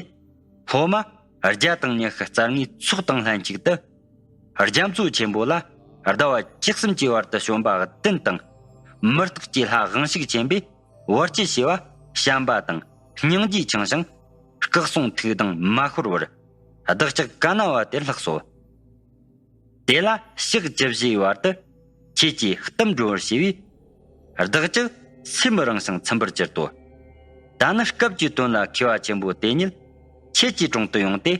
སློབ་མ་བརྒྱ་དང་ཉི་ཤུ་རྩ་ལྔའི་ཚོགས་དང་ལྷན་ཅིག་ཏུ། རྒྱ་མཚོ་ཆེན་པོ་ལ་ཟླ་བ་བཅུ་གསུམ་གྱི་བར་དུ་བྱོན་པ་བདུན་དང་། མུ་སྟེགས་ཀྱི་ལྷ་དབང་ཕྱུག་ཆེན་པོས་བར་ཆད་བྱས་པ་བྱམས་པ་དང་སྙིང་རྗེ་འཆང་ཞིང་། སྐུ་གསུང་ཐུགས་དང་མ་ཤོར་བར། བདག་ཅག་ག་ན་བ་དེར་ལྷགས་སོ། དེ་ལ་ཕྱག་བཅུ་བཞིའི་བར་དུ་ཁྱེད་ཀྱིས་གཏུམ་སྒྲོལ་བྱས་པས། བདག་ཅག་སེམས་རང་ཞིང་ཚིམ་པར་གྱུར་ཏོ། ད་ནི་སྐབས་ཀྱི་དོན་ལ་མཁས་པ་ཆེན་པོ་དེ་ཉིད་ཁྱེད་ཀྱི་དྲུང་དུ་ཡོང་སྟེ།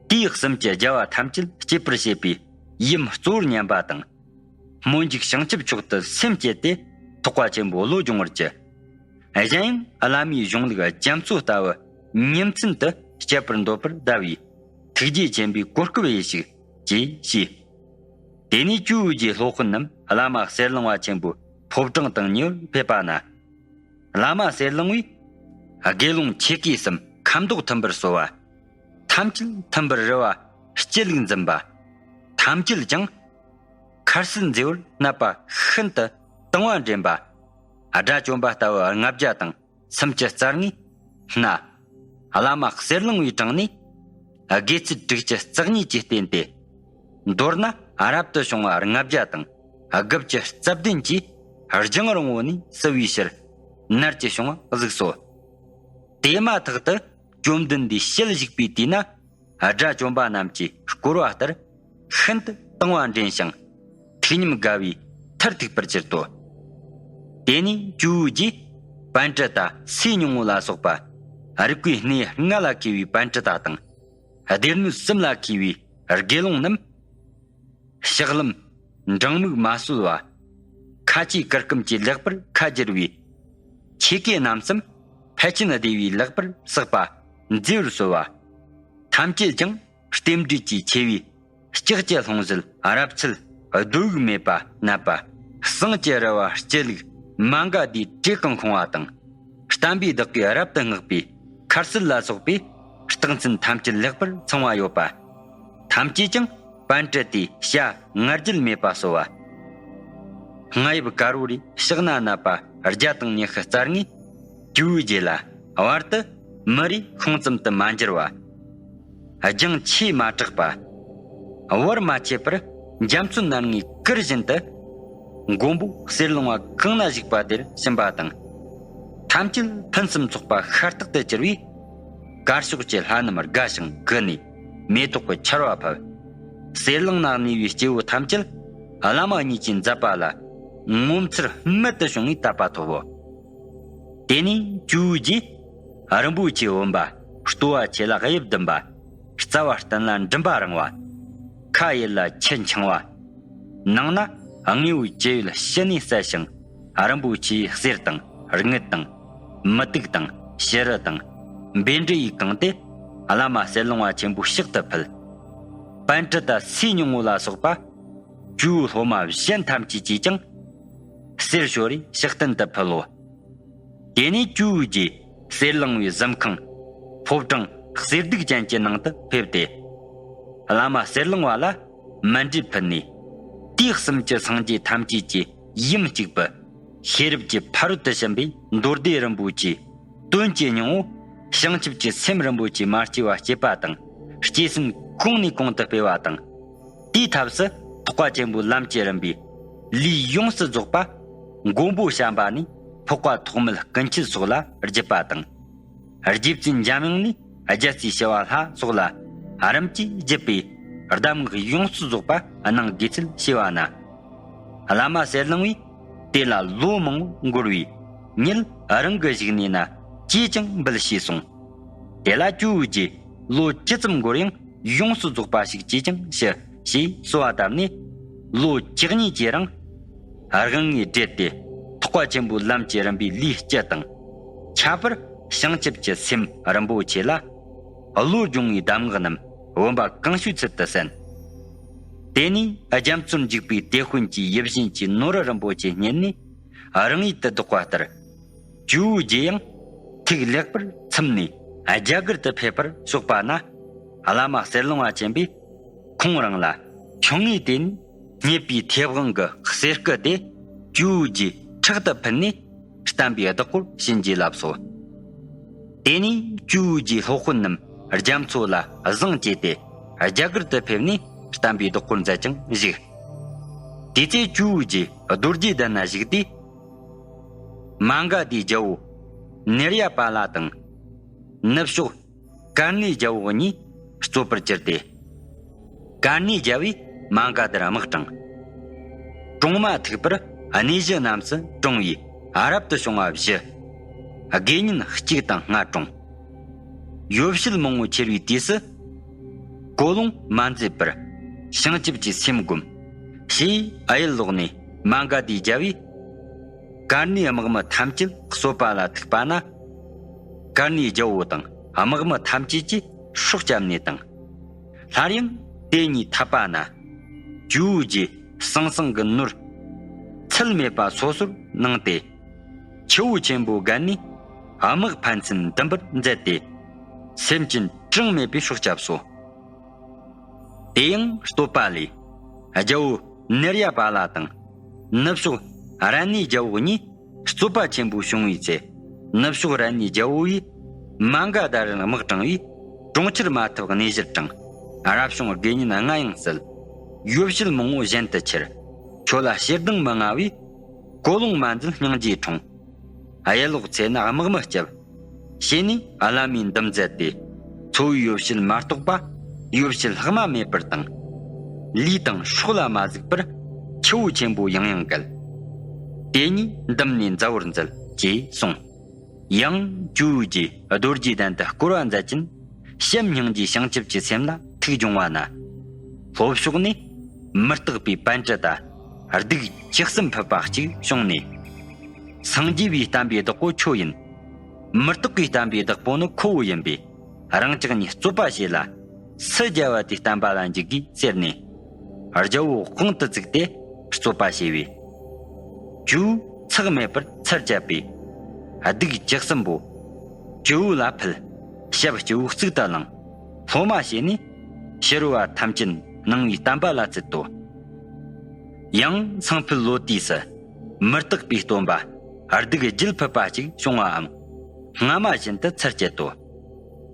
དུས་གསུམ་གྱི་རྒྱལ་བ་ཐམས་ཅད་སྐྱེད་པར་བྱེད་པའི་ཡུམ་གཙོ་བོར་མཉམ་པ་དང་། སྨོན་འཇུག་བྱང་ཆུབ་མཆོག་ཏུ་སེམས་བསྐྱེད་དེ་ཐེག་པ་ཆེན་པོའི་བློ་སྦྱོང་བར་བགྱི། གཞན་ཡང་བླ་མའི་གཞུང་ལུགས་རྒྱ་མཚོ་ལྟ་བུ་ཉིན་མཚན་དུ་སྤྱད་པར་འདོད་པར་གདའ་བས། ཐུགས་རྗེ་ཆེན་པོས་གོ་སྐབས་ཡེ་ཞིག་ཅེས་ཞུས། དེ་ནས་ཇོ་བོ་རྗེའི་སློབ་དཔོན་རྣམས་བླ་མ་གསེར་གླིང་བ་ཆེན་པོའི་ཕོ་བྲང་དང་ཉེ་བར་ཕེབས་པ་ན། བླ་མ་གསེར་གླིང་བས་དགེ་སློང་ཆེ་གེ་གསུམ་ཁ་མདོག་མཐུན་པར་གསོལ་བ། ཐམས་ཅད་མཐུན་པར་རི་བ་སྤྱི་ལུགས་འཛིན་པ། ཐམས་ཅད་ཀྱང་ཁར་སིལ་མཛེས་པོར་གནས་པ་ཤིན་ཏུ་དང་བ་འདྲེན་པ། དགྲ་བཅོམ་པ་ལྟ་བུ་ལྔ་བརྒྱ་དང་། སུམ་ཅུ་རྩ་ལྔའི་སྣ། བླ་མ་གསེར་གླིང་བའི་དྲུང་ནས། དགེ་ཚུལ་དྲུག་ཅུ་རྩ་གཉིས་ཀྱིས་བསྟེན་ཏེ། མདོར་ན་རབ་ཏུ་བྱུང་བ་ལྔ་བརྒྱ་དང་དགུ་བཅུ་རྩ་བདུན་གྱིས་རྒྱང་རིང་བོ་ནས་བསུ་བའི་ཕྱིར་ནར་གྱིས་བྱུང་བ་གཟིགས་སོ། དེ་མ་ཐག་ཏུ་བཅོམ་ལྡན་འདས་ཞལ་བཞུགས་པའི་དུས་ན། དགྲ་བཅོམ་པ་རྣམས་ཀྱིས་བསྐོར་བ་ལྟར་ཤིན་ཏུ་དང་བ་འདྲེན་ཞིང་ཐུགས་ཉམས་དགའ་བའི་མཐར་ཐུག་པར་གྱུར་ཏོ། དེ་ནས་ཇོ་བོ་རྗེས་པཎ་ཌི་ཏ་སའི་སྙིང་པོ་ལ་སོགས་པ་རིག་པའི་གནས་ལྔ་ལ་མཁས་པའི་པཎ་ཌི་ཏ་དང་། སྡེ་སྣོད་གསུམ་ལ་མཁས་པའི་དགེ་སློང་རྣམས། ཕྱག་ལམ་འབྲང་མིག་མ་སོལ་བ། ཁ་ཆེའི་གུར་ཀུམ་གྱིས་ལེགས་པར་ཁ་བསྒྱུར་བའི་ཆས་གོས་རྣམ་གསུམ་ཕལ་ཆེན་སྡེ་བས་ལེགས་པར་བསགས་པ་མཛེས་པར་གསོལ་བ། ཐམས་ཅད་ཀྱང་རྟེན་འབྲེལ་གྱི་ཆེ་བའི་ལྕགས་ཀྱི་ལྷུང་བཟེད་རབ་ཚལ་རྡོ་དབུས་མེད་པ་མནབས་པ། ཟངས་ཀྱི་རི་བ་སྤྱི་ལུགས་མ་འགའ་དེའི་བྲེ་གང་ཁུང་བ་དང་། བསྟན་པའི་བདག་གིས་རབ་ཏུ་བསྔགས་པའི་ཁར་སིལ་ལ་སོགས་པའི་རྟགས་མཚན་ཐམས་ཅད་ལེགས་པར་ཚང་བ་ཡོད་པ། ཐམས་ཅད་ཀྱང་པཎ་ཌི་ཏའི་བྱ་ང་རྒྱལ་མེད་པ་གསོལ་བ། རྔ་ཡབ་དཀར་པོ་རིའི་ཕྱག་ན་བསྣམས་པ་བརྒྱ་དང་ཉི་ཤུ་རྩ་ལྔས་ཇོ་བོའི་རྗེ་ལ་བར་དུ་མི་རེ་ཤོང་ཙམ་དུ་མ་འགྱུར་བ། རྒྱང་ཆེས་མ་དྲགས་པ། བར་མ་ཆད་པར་ འཇམ་རྩུབ་ནར་ངའི་གུར་བཞིན་དུ། མགོན་པོ་གསེར་གླིང་བ་གང་ན་བཞུགས་པ་དེར་ཕྱིན་པ་དང་། ཐམས་ཅད་ཕུན་སུམ་ཚོགས་པ་ཤ་སྟག་ཏུ་གྱུར་བས། དཀར་ཕྱོགས་ཀྱི་ལྷ་རྣམས་དགའ་ཞིང་མགུ་ནས་མེ་ཏོག་གི་ཆར་བ་ཕབ། གསེར་གླིང་ན་གནས་པའི་སྐྱེ་བོ་ཐམས་ཅད་བླ་མ་གཉིས་ཀྱི་མཛད་པ་ལ་ངོ་མཚར་རྨད་དུ་བྱུང་བའི་དད་པ་ཐོབ་བོ། དེ་ནས་ཇོ་བོ་རྗེས་རིན་པོ་ཆེའི་བུམ་པ། ལྟོ་བ་ཆེ་ལ་དབྱིབས་ལྡན་པ། རྩ་བ་བརྟན་ལ་མགྲིན་པ་རིང་བ། ཁ་ཡི་ལ་ཆུ་འཆང་བ། ནང་ན་དངོས་པོའི་ཅི་ཡོད་ཕྱི་ནས་བསལ་ཞིང་རིན་པོ་ཆེའི་གསེར་དང་དངུལ་དང་མུ་ཏིག་དང་བྱུ་རུ་དང་བཻ་ཌཱུརྱས་གང་སྟེ། བླ་མ་གསེར་གླིང་བ་ཆེན་པོའི་ཕྱག་ཏུ་ཕུལ། པཎྜི་ཏ་སའི་སྙིང་པོ་ལ་སོགས་པ། ཇོ་བོའི་སློབ་མ་གཞན་ཐམས་ཅད་ཀྱིས་ཀྱང་། གསེར་ཞོ་རེ་ཕྱག་རྟེན་དུ་ཕུལ་ལོ། དེ་ནས་ཇོ་བོ་རྗེ་གསེར་གླིང་བའི་གཟིམ་ཁང་། ཕོ་བྲང་གསེར་གདུགས་ཅན་གྱི་ནང་དུ་ཕེབས་ཏེ། བླ་མ་གསེར་གླིང་བ་ལ་མཎྜལ་ཕུལ་ནས། དུས་གསུམ་གྱི་སངས་རྒྱས་ཐམས་ཅད་ཀྱིས་ཡུམ་གཅིག་པུ། ཤེས་རབ་ཀྱི་ཕ་རོལ་ཏུ་ཕྱིན་པའི་མདོ་སྡེ་རིན་པོ་ཆེའི་དོན་གྱི་སྙིང་པོ། བྱང་ཆུབ་ཀྱི་སེམས་རིན་པོ་ཆེ་མ་སྐྱེས་པ་སྐྱེས་པ་དང་། སྐྱེས་ཟིན་གོང་ནས་གོང་དུ་སྤེལ་བ་དང་། དེའི་ཐབས་སུ་ཐེག་པ་ཆེན་པོའི་ལམ་གྱི་རིམ་པའི་ལས་ཡོངས་སུ་རྫོགས་པ། མགོན་པོ་བྱམས་པ་ནས་འཕགས་པ་ཐོགས་མེད་སྐུ་མཆེད་སོགས་ལ་བརྒྱུད་པ་དང་། རྗེ་བཙུན་འཇམ་དབྱངས་ནས་རྒྱལ་སྲས་ཞི་བ་ལྷ་སོགས་ལ་རིམ་གྱིས་བརྒྱུད་པའི་གདམས་ངག་ཡོངས་སུ་རྫོགས་པ་གནང་དགོས་ཚུལ་བྱས་པ་ན། བླ་མ་གསེར་གླིང་བས་དེ་ལ་ལོ་མང་པོ་འགོར་བས། ཉིད་རང་གི་བཞུགས་གནས་ན་ཅིས་ཀྱང་འབུལ་ཞེས་གསུངས། དེ་ལ་ཇོ་བོ་རྗེས་ལོ་ཇི་ཙམ་འགོར་ཡང་ཡོངས་སུ་རྫོགས་པ་ཞིག་ཅིས་ཀྱང་ཞུ་ཞེས་གསོལ་བ་བཏབ་ནས། ལོ་བཅུ་གཉིས་ཀྱི་རིང་དབུ་བརྙེས་བགྲེས་ཏེ། ཐེག་པ་ཆེན་པོའི་ལམ་གྱི་རིམ་པའི་ལས་སྤྱི་དང་། ཁྱད་པར་བྱང་ཆུབ་ཀྱི་སེམས་རིན་པོ་ཆེ་ལ། བློ་སྦྱོང་བའི་གདམས་ངག་རྣམས་བུམ་པ་གང་བྱོའི་ཚུལ་དུ་གསན། དེ་ནས་རྒྱ་མཚོར་འཇུག་པའི་དེད་དཔོན་གྱི་ཡིད་བཞིན་གྱི་ནོར་བུ་རིན་པོ་ཆེ་བརྙེས་ནས་རང་ཡུལ་དུ་ལྡོག་པ་ལྟར། ཇོ་བོ་རྗེ་ཡང་ཐུགས་ལེགས་པར་ཚིམ་ནས་རྒྱ་གར་དུ་ཕེབས་པར་ཕྱོགས་པ་ན། བླ་མ་གསེར་གླིང་བ་ཆེན་པོས་ཁོང་རང་ལ་ཆུང་ངུའི་དུས་ནས་རྙེད་པའི་མཐེབ་དབང་གི་གསེར་སྐུ་དེ་ཇོ་བོ་རྗེའི་ཕྲག་ཏུ་ཕུལ་ནས་བསྟན་པའི་བདག་པོར་བྱིན་གྱིས་བརླབས་སོ། དེ་ནས་ཇོ་བོ་རྗེའི་སློབ་དཔོན་རྣམས་རྒྱ་མཚོ་ལ་བཟང་བཅས་ཏེ་རྒྱ་གར་དུ་ཕེབས་ནས་བསྟན་པའི་བདག་པོར་མཛད་ཅིང་བཞུགས། དེ་ཚེ་ཇོ་བོ་རྗེ་རྡོ་རྗེ་གདན་ན་བཞུགས་ཏེ། མ་ག་དྷའི་རྒྱལ་པོ་ནཻ་རཉྫ་པཱ་ལ་དང་། ནུབ་ཕྱོགས་ཀར་ཎའི་རྒྱལ་པོ་གཉིས་རྩོད་པར་གྱུར་ཏེ། ཀར་ཎའི་རྒྱལ་པོས་མ་ག་དྷར་དམག་དྲངས། གྲོང་མ་ཐུག་པར་གནས་གཞི་རྣམས་སུ་གྲོང་བས་རབ་ཏུ་བྱུང་བ་བཞི། དགེ་བསྙེན་གཅིག་དང་ལྔ་གྲོངས། ཡོ་བྱད་མང་པོ་ཁྱེར་བའི་དུས་སུ། ཀོ་ལོང་མ་མཛད་པར་བྱང་ཆུབ་ཀྱི་སེམས་བསྒོམ། ཞེས་གཡུལ་ལོག་ནས་མ་ག་དྷའི་རྒྱལ་པོས་ཀར་ཎའི་དམག་མི་ཐམས་ཅད་གསོད་པ་ལ་ཐུག་པ་ན། ཀར་ཎའི་རྒྱལ་པོ་དང་དམག་མི་ཐམས་ཅད་ཀྱིས་སྲོག་བསྐྱབས་ནས་དང་། སླར་ཡང་དེ་གཉིས་འཐབ་པ་ན། ཇོ་བོ་རྗེས་ཟང་ཟིང་གི་ནོར་ཚད་མེད་པ་སོ་སོར་གནང་སྟེ། ཆུ་བོ་ཆེན་པོ་བརྒལ་ནས་དམག་ཕན་ཚུན་འདུམ་པར་མཛད་དེ། སེམས་ཅན་གྲངས་མེད་པའི་སྲོག་བསྐྱབས་སོ། དེ་ཡང་བསྟོད་པ་ལས། རྒྱལ་པོ་ནཻ་རཉྫ་པཱ་ལ་དང་། ནུབ་ཕྱོགས་རཏྣའི་རྒྱལ་པོ་གཉིས་རྩོད་པ་ཆེན་པོ་བྱུང་བའི་ཚེ། ནུབ་ཕྱོགས་རཏྣའི་རྒྱལ་པོ་ཡིས་མ་ག་དྷར་དམག་དྲངས་པས་གྲོང་ཁྱེར་མ་ཐུབ་གནས་གཞིར་དྲངས། རབ་བྱུང་དགེ་བསྙེན་ལྔ་ཡང་བསད། ཡོ་བྱད་མང་པོ་གཞན་དུ་ཁྱེར། ཁྱོད་ལ་ཞེ་སྡང་མི་མངའ་བས། ཀོ་ལོང་མ་མཛད་སྙིང་རྗེ་འཁྲུངས། གཡུལ་ལོག་ཚེ་ན་དམག་མི་བསྐྱབས། ཞེས་ནས་བླ་མའི་འདུམ་མཛད་དེ། འཚོ་བའི་ཡོ་བྱད་མ་གཏོགས་པ་ཡོ་བྱད་ལྷག་མ་མེད་པར་བཏང་། ལུས་དང་སྲོག་ལ་མ་གཟིགས་པར་ཆུ་བོ་ཆེན་པོ་ཡང་ཡང་བརྒལ། དེ་ཉིད་འདུམ་ནས་མཛའ་བོར་མཛད་ཅེས་གསུངས། ཡང་ཇོ་བོ་རྗེ་རྡོ་རྗེ་གདན་དུ་བསྐོར་བ་མཛད་ཅིང་། བྱམས་སྙིང་རྗེའི་བྱང་ཆུབ་ཀྱི་སེམས་ལ་ཐུགས་སྦྱོང་བ་ན། ལྷོ་ཕྱོགས་ནས་མི་རྟག་པའི་པཎྜི་ཏ་གདུགས་བཅུ་གསུམ་ཕུད་པ་གཅིག་བྱུང་ནས། སངས་རྒྱས་པའི་བསྟན་པའི་བདག་པོ་ཁྱོད་ཡིན། མི་རྟག་པའི་བསྟན་པའི་བདག་པོ་ནི་ཁོ་བོ་ཡིན་པས། རང་ཅག་གཉིས་རྩོད་པ་བྱེད་ལ། སུ་རྒྱལ་བ་དེའི་བསྟན་པ་ལ་འཇུག་གིས་ཟེར་ནས། རྒྱལ་པོ་དཔང་དུ་བཙུགས་ཏེ་རྩོད་པ་བྱས་པས། ཇོ་བོས་ཚེགས་མེད་པར་ཚར་བཅད་པས། གདུགས་བཅུ་གསུམ་པོ་ཇོ་བོ་ལ་ཕུལ། ཞབས་སྤྱི་བོའི་གཙུག་ཏུ་བླངས། སློབ་མ་བྱས་ནས་ཕྱི་རོལ་པ་ཐམས་ཅད་སྣང་བའི་བསྟན་པ་ལ་བཙུད་དོ། ཡང་སང་ཕོད་ལོ་དུས་སུ་མི་རྟག་པའི་སྟོན་པ་གདུགས་བརྒྱད་ཕུད་པ་གཅིག་བྱུང་བའམ། སྔ་མ་བཞིན་དུ་ཚར་བཅད་དོ།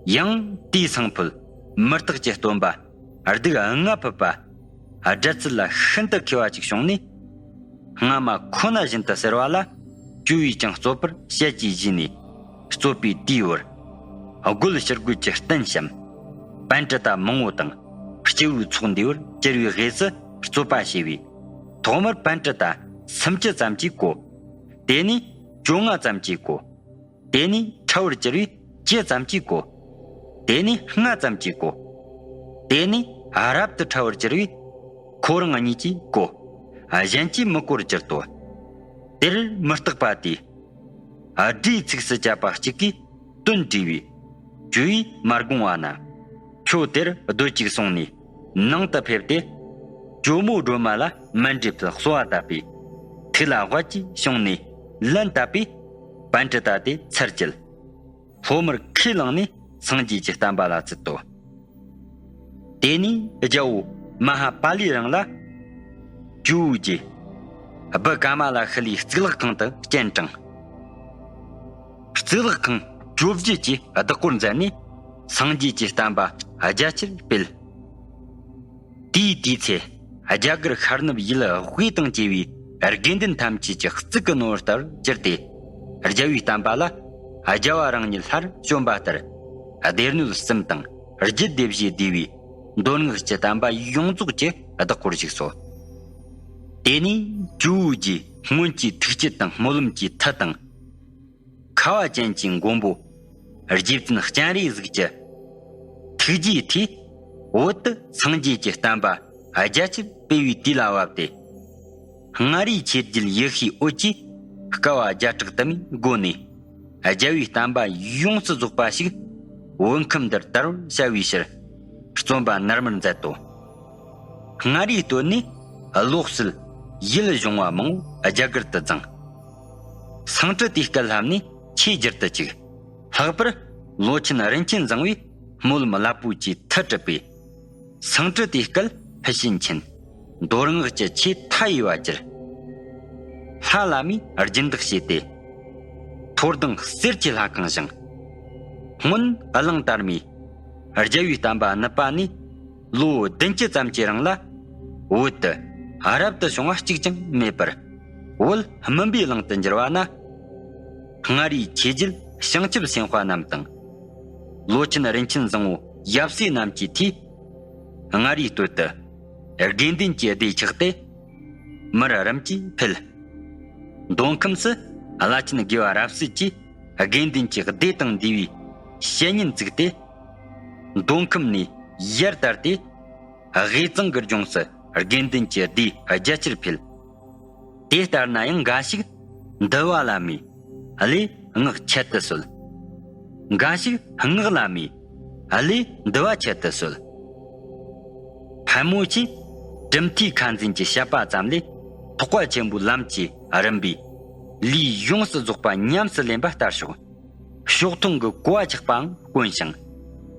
ཡང་དེའི་སང་ཕོད་མི་རྟག་གི་སྟོན་པ་གདུགས་ལྔ་ཕུད་པ་ སྒྲ་ཚུལ་ལ་ཤིན་ཏུ་མཁས་པ་ཅིག་བྱུང་ནས། སྔ་མ་ཁོ་ན་བཞིན་དུ་ཟེར་བ་ལ། ཇོ་བོས་ཀྱང་རྩོད་པར་བཤད་ཀྱིས་བཞེས་ནས། རྩོད་པའི་དུས་བར། རྒོད་ཕྱིར་རྒོད་ཀྱི་རྟེན་བཤམས། པཎ་གྲུབ་ད་མང་བོ་དང་། སྐྱེས་བུའི་ཚོགས་འདུས་པར་གྱུར་པའི་དབུས་སུ་རྩོད་པ་བྱས་པས། ཐོག་མར་པཎ་གྲུབ་ད་སུམ་ཅུ་ཙམ་གྱིས་གོ། དེ་ནས་བཅོ་ལྔ་ཙམ་གྱིས་གོ། དེ་ནས་ཕྲ་བར་གྱུར་པས་བཅུ་ཙམ་གྱིས་གོ། དེ་ནས་ལྔ་ཙམ་གྱིས་གོ། དེ་ནས་རབ་ཏུ་ཕྲ་བར་གྱུར་པས། ཁོ་རང་གཉིས་ཀྱིས་གོ། གཞན་གྱིས་མི་གོ་བར་གྱུར་ཏོ། དེར་མི་རྟག་པ་དེས། སྒྲའི་ཚིགས་སུ་བཅད་པ་གཅིག་གིས་དོན་བྲིས་པས། ཇོ་བོས་མ་དགོངས་པ་ན། ཁྱོད་དེར་སྡོད་ཅིག་གསུངས་ནས། ནང་དུ་ཕེབས་ཏེ། ཇོ་མོ་སྒྲོལ་མ་ལ་མཎྜལ་ཕུལ་གསོལ་བ་བཏབ་པས། ཐུགས་ལ་དབལ་གྱིས་བྱུང་ནས་ལན་བཏབ་པས། པཎ་གྲུབ་ད་དེ་ཚར་བཅད། སློབ་མར་ཁས་བླངས་ནས་སངས་རྒྱས་ཀྱི་བསྟན་པ་ལ་བརྩིས་ཏོ། དེ་ནས་རྒྱལ་པོ་མ་ཧཱ་པཱ་ལིས་རང་ལ། ཇོ་བོ་རྗེ། བུ་ཀ་མ་ལ་ཤཱི་ལའི་གཙུག་ལག་ཁང་དུ་སྤྱན་དྲངས། གཙུག་ལག་ཁང་བཅོ་བརྒྱད་ཀྱི་བདག་པོར་མཛད་ནས། སངས་རྒྱས་ཀྱི་བསྟན་པ་རྒྱ་ཆེར་སྤེལ། དེའི་དུས་ཚེ། རྒྱ་གར་ཤར་ནུབ་ཡུལ་དབུས་དང་བཅས་པའི་དགེ་འདུན་ཐམས་ཅད་ཀྱི་གཙུག་གི་ནོར་བུ་ལྟར་གྱུར་ཏེ། རྒྱལ་བའི་བསྟན་པ་ལ་རྒྱལ་བ་རང་ཉིད་སླར་བྱོན་པ་ལྟར། སྡེ་སྣོད་གསུམ་དང་རྒྱུད་སྡེ་བཞིའི་སྡེ་བའི་མདོ་སྔགས་ཀྱི་བསྟན་པ་ཡོངས་རྫོགས་ཀྱི་བདག་པོར་བཞུགས་སོ། དེ་ནས་ཇོ་བོ་རྗེ་སྔོན་གྱི་ཐུགས་བསྐྱེད་དང་སྨོན་ལམ་གྱི་མཐུ་དང་། ཁ་བ་ཅན་གྱི་མགོན་པོ། རྗེ་བཙུན་སྤྱན་རས་གཟིགས་ཀྱི་ཐུགས་རྗེའི་མཐུས། བོད་དུ་སངས་རྒྱས་ཀྱི་བསྟན་པ་རྒྱ་ཆེར་སྤེལ་བའི་དུས་ལ་བབ་སྟེ། མངའ་རིས་ཆོས་རྒྱལ་ཡེ་ཤེས་འོད་ཀྱིས་དཀའ་བ་བརྒྱ་ཕྲག་དུ་མའི་སྒོ་ནས། རྒྱལ་བའི་བསྟན་པ་ཡོངས་སུ་རྫོགས་པ་ཞིག་བོད་ཁམས་འདིར་དར་བར་བྱ་བའི་ཕྱིར། བརྩོན་པ་ནར་མར་མཛད་དོ། མངའ་རིས་སྟོད་ནས་ལོག་སྲིད་ཡུལ་གཞུང་བ་མང་བོ་རྒྱ་གར་དུ་བརྫངས། སང་ཀྲི་དེའི་སྐུ་ལྷམ་ནས་ཆོས་བསྒྱུར་དུ་བཅུག། ལྷག་པར་ལོ་ཆེན་རིན་ཆེན་བཟང་བོས་སྨོན་ལམ་རླབས་པོ་ཆེའི་མཐུ་གྲུབ་པས། སང་ཀྲི་དེའི་སྐུ་ཕུལ་བྱིན་ཆེན། མདོ་སྔགས་ཀྱི་ཆོས་མཐའ་ཡས་པ་གྱུར། ལྷ་བླ་མས་སྦྱིན་བདག་བྱས་ཏེ། མཐོ་ལྡིང་གསེར་གྱི་ལྷ་ཁང་བཞེངས། སྔོན་གླང་དར་མས་རྒྱལ་བའི་བསྟན་པ་བསྣུབས་པ་ནས། ལོ་བདུན་ཅུ་ཙམ་གྱི་རིང་ལ། བོད་དུ་རབ་ཏུ་བྱུང་བ་གཅིག་ཀྱང་མེད་པར། བོད་སྨིན་པའི་གླིང་དུ་འགྱུར་བ་ན། མངའ་རིས་ཆོས་རྒྱལ་བྱང་ཆུབ་སེམས་དཔའ་རྣམས་དང་། ལོ་ཆེན་རིན་ཆེན་བཟང་བོ་ཡབ་སྲས་རྣམས་ཀྱི་མཐུས། མངའ་རིས་སྟོད་དུ་དགེ་འདུན་གྱི་སྡེ་ཆགས་ཏེ། མར་རིམ་གྱིས་འཕེལ། མདོ་ཁམས་སུ་བླ་ཆེན་དགེ་བ་རབ་གསལ་གྱིས་དགེ་འདུན་གྱི་སྡེ་དང་འདུས་པའི་བཤེས་གཉེན་བཙུགས་ཏེ། མདོ་ཁམས་ནས་ཡར་དར་ཏེ། དབུས་གཙང་གི་ལྗོངས་སུ་དགེ་འདུན་གྱི་སྡེ་རྒྱ་ཆེར་འཕེལ། དེ་ལྟར་ན་ཡང་འགའ་ཞིག་འདུལ་བ་བླ་མའི་བླའི་སྔགས་ཆད་དུ་གསོལ། འགའ་ཞིག་སྔགས་བླ་མའི་བླའི་འདུལ་བ་ཆད་དུ་གསོལ། ཕལ་མོ་ཆེས་གྲུབ་མཐའི་ཁ་འཛིན་གྱི་བཤད་པ་ཙམ་ལས། ཐེག་པ་ཆེན་པོའི་ལམ་གྱི་རིམ་པའི་ལུས་ཡོངས་སུ་རྫོགས་པ་ཉམས་སུ་ལེན་པ་ལྟར་ཤོག། ཕྱོགས་མཐོང་གི་གོ་བ་ཆགས་པའང་དཀོན་ཞིང་།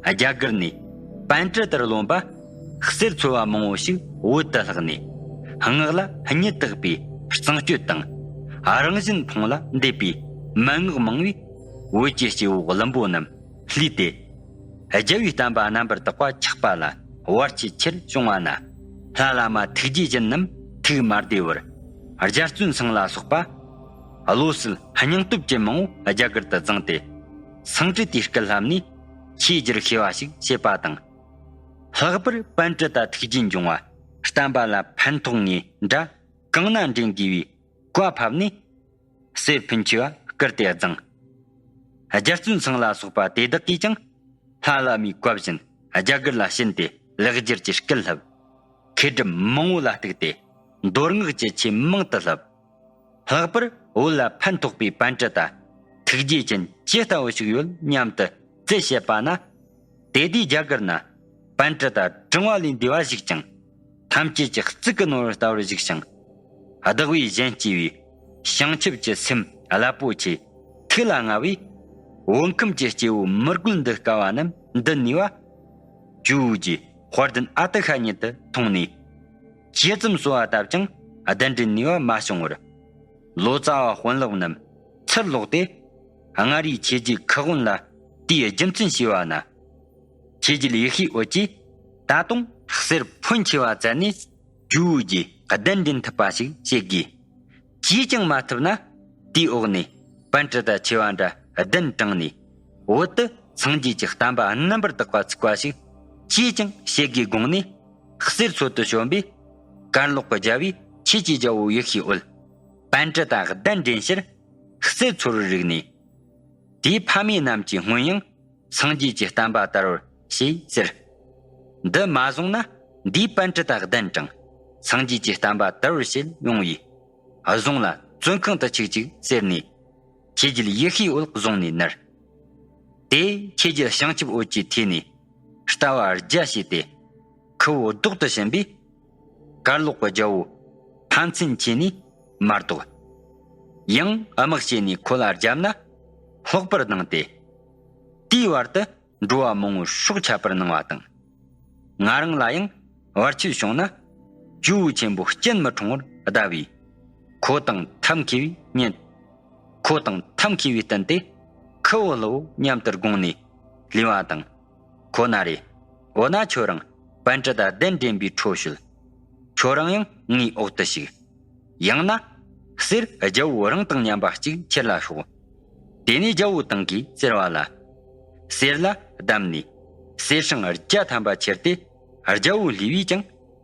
རྒྱ་གར་ནས་པཎ་གྲུབ་ལྟར་རློམ་པ་གསེར་འཚོལ་བ་མང་བོ་ཞིག་བོད་དུ་ལྷགས་ནས། སྔགས་ལ་སྙད་བཏགས་པའི་གཙང་སྤྱོད་དང་། རང་བཞིན་ཕུང་ལ་འདེབས་པའི་མན་ངག་མང་བས། བོད་ཀྱི་སྐྱེ་བོ་བླུན་པོ་རྣམས་བསླུས་ཏེ། རྒྱལ་བའི་བསྟན་པ་རྣམ་པར་དག་པ་ཆགས་པ་ལ་བར་ཆད་ཆེར་བྱུང་བ་ན། ལྷ་བླ་མ་ཐུགས་རྗེ་ཅན་རྣམས་ཐུགས་མ་བདེ་བར། རྒྱལ་བཙུན་སང་ལ་སོགས་པ་བློ་གསལ་སྙིང་སྟོབས་ཅན་མང་བོ་རྒྱ་གར་དུ་བརྫངས་ཏེ། སང་ཀྲི་དེའི་སྐུ་ལྷམ་ནས་ཆོས་བསྒྱུར་ཤེས་པ་ཞིག་བྱེད་པ་དང་། ལྷག་པར་པཎ་གྲུབ་ད་ཐུགས་རྗེ་འབྱུང་བ་བསྟན་པ་ལ་ཕན་ཐོགས་ངེས་འདྲ་གང་ན་འདྲེན་དགོས་པའི་བཀའ་ཕབ་ནས། གསེར་ཕུན་ཆེ་བ་བསྐུར་ཏེ་བརྫངས། རྒྱལ་བཙུན་སང་ལ་སོགས་པ་དེ་དག་གིས་ཀྱང་ལྷ་བླ་མའི་བཀའ་བཞིན་རྒྱ་གར་ལ་ཕྱིན་ཏེ་ལེགས་སྦྱར་གྱི་སྐུ་བསླབས། མཁས་གྲུབ་མང་བོ་ལ་གཏུགས་ཏེ་མདོ་སྔགས་ཀྱི་ཆོས་མང་དུ་བསླབས། ལྷག་པར་བོད་ལ་ཕན་ཐོགས་པའི་པཎ་གྲུབ་ད་ཐུགས་རྗེ་ཅན་ཇི་ལྟ་བུ་ཞིག་ཡོད་སྙམ་དུ་རྩིས་བྱེད་པ་ན། དེ་དུས་རྒྱ་གར་ན་པཎ་གྲུབ་ད་གྲེང་བ་ལས་འདས་པ་ཞིག་ཀྱང་ཐམས་ཅད་ཀྱི་གཙུག་གི་ནོར་བུ་ལྟ་བུར་བཞུགས་ཤིང་། བདག་བས་གཞན་གཅེས་པའི་བྱང་ཆུབ་ཀྱི་སེམས་རླབས་པོ་ཆེ་ཐུགས་ལ་མངའ་བས། བོད་ཁམས་ཀྱི་སྐྱེ་བོ་མི་རྒོད་འདི་དཀའ་བ་རྣམས་འདི་ནུས་པ། ཇོ་བོ་རྗེ་དཔལ་ལྡན་ཨ་ཏི་ཤ་ཉིད་དུ་མཐོང་ནས། ཇི་ཙམ་གསོལ་བ་བཏབ་ཀྱང་གདན་འདྲེན་ནུས་པ་མ་བྱུང་བར། ལོ་ཙཱ་བ་དཔོན་སློབ་རྣམས་ཚུར་ལོག་སྟེ། མངའ་རིས་ཆོས་རྗེ་ཁུ་དབོན་ལ་དེའི་རྒྱུ་མཚན་ཞུས་པ་ན། ཆོས་རྒྱལ་ཡེ་ཤེས་འོད་ཀྱིས་ད་དུང་གསེར་ཕོན་ཆེ་བ་བཙལ་ནས། ཇོ་བོའི་རྗེས་གདན་འདྲེན་ཐུབ་པ་ཞིག་བྱེད་དགོས། ཅིས་ཀྱང་མ་ཐུབ་ན། དེའི་འོག་ནས་པཎ་ཌི་ཏ་ཆེ་བ་འདྲ་གདན་དྲངས་ནས། བོད་དུ་སངས་རྒྱས་ཀྱི་བསྟན་པ་རྣམ་པར་དག་པ་ཚུགས་པ་ཞིག་ཅིས་ཀྱང་བྱེད་དགོས་དགོངས་ནས། གསེར་མཚོ་དུ་བྱོན་པས། གར་ལོག་གི་རྒྱལ་བོས་ཆོས་ཀྱི་རྒྱལ་པོ་ཡེ་ཤེས་འོད། པཎ་ཌི་ཏ་གདན་འདྲེན་ཕྱིར་གསེར་མཚོ་རུ་རིག་ནས། དེའི་ཕ་མེས་རྣམས་ཀྱིས་སྔོན་ཡང་སངས་རྒྱས་ཀྱི་བསྟན་པ་དར་བར་བྱས་ཟེར། འདི་མ་བཟུང་ན་འདིས་པཎ་ཌི་ཏ་གདན་དྲངས། སངས་རྒྱས་ཀྱི་བསྟན་པ་དར་བར་བྱེད་ཡོང་བས། བཟུང་ལ་བཙོན་ཁང་དུ་བཅུག་ཅིག་ཟེར་ནས། ཆོས་རྒྱལ་ཡེ་ཤེས་འོད་བཟུང་ནས་ནར། དེ་ཆོས་རྒྱལ་བྱང་ཆུབ་འོད་ཀྱིས་ཐོས་ནས་ལྟ་བ་རྒྱ་བྱས་ཏེ། ཁུ་བོ་བཟློག་ཏུ་ཕྱིན་པས། གར་ལོག་གི་རྒྱལ་པོ་ཕན་ཚུན་ཆད་ནས་མ་བཟློག། ཡང་དམག་བྱས་ནས་ཁོ་ལ་བརྒྱབ་ན་ལྷོག་པར་གནང་སྟེ། དེའི་བར་དུ་འགྲོ་བ་མང་པོ་སྲོག་ཆད་པར་གནང་བ་དང་། ང་རང་ལ་ཡང་བར་ཆད་བྱུང་ན། ཇོ་བོ་ཆེན་པོ་སྐྱིད་མི་ཁྲོང་བར་གདའ་བས། ཁོ་དང་ཐབས་མཁས་པའི་ཉིན། ཁོ་དང་ཐབས་མཁས་པའི་བསྟུན་ཏེ། ཁུ་བོ་ལྷོ་བོ་མཉམ་དུ་དགོངས་ནས་ལུས་པ་དང་། ཁོ་ན་རེ། འོ་ན་ཁྱོད་རང་པཎ་ཌི་ཏ་གདན་འདྲེན་པའི་ཁྲོ་བྱོས། ཁྱོད་རང་ཡང་ངའི་འོག་ཏུ་ཞུགས། ཡང་ན། གསེར་རྒྱལ་པོ་རང་དང་མཉམ་པ་གཅིག་ཁྱེར་ལ་ཤོག། དེ་ནས་རྒྱལ་པོ་དང་གིས་ཟེར་བ་ལ། གསེར་ལ་བསྡམས་ནས། གསེར་སྲང་བརྒྱ་ཐམ་པ་ཁྱེར་ཏེ། རྒྱལ་པོ་ལུས་པས་ཀྱང་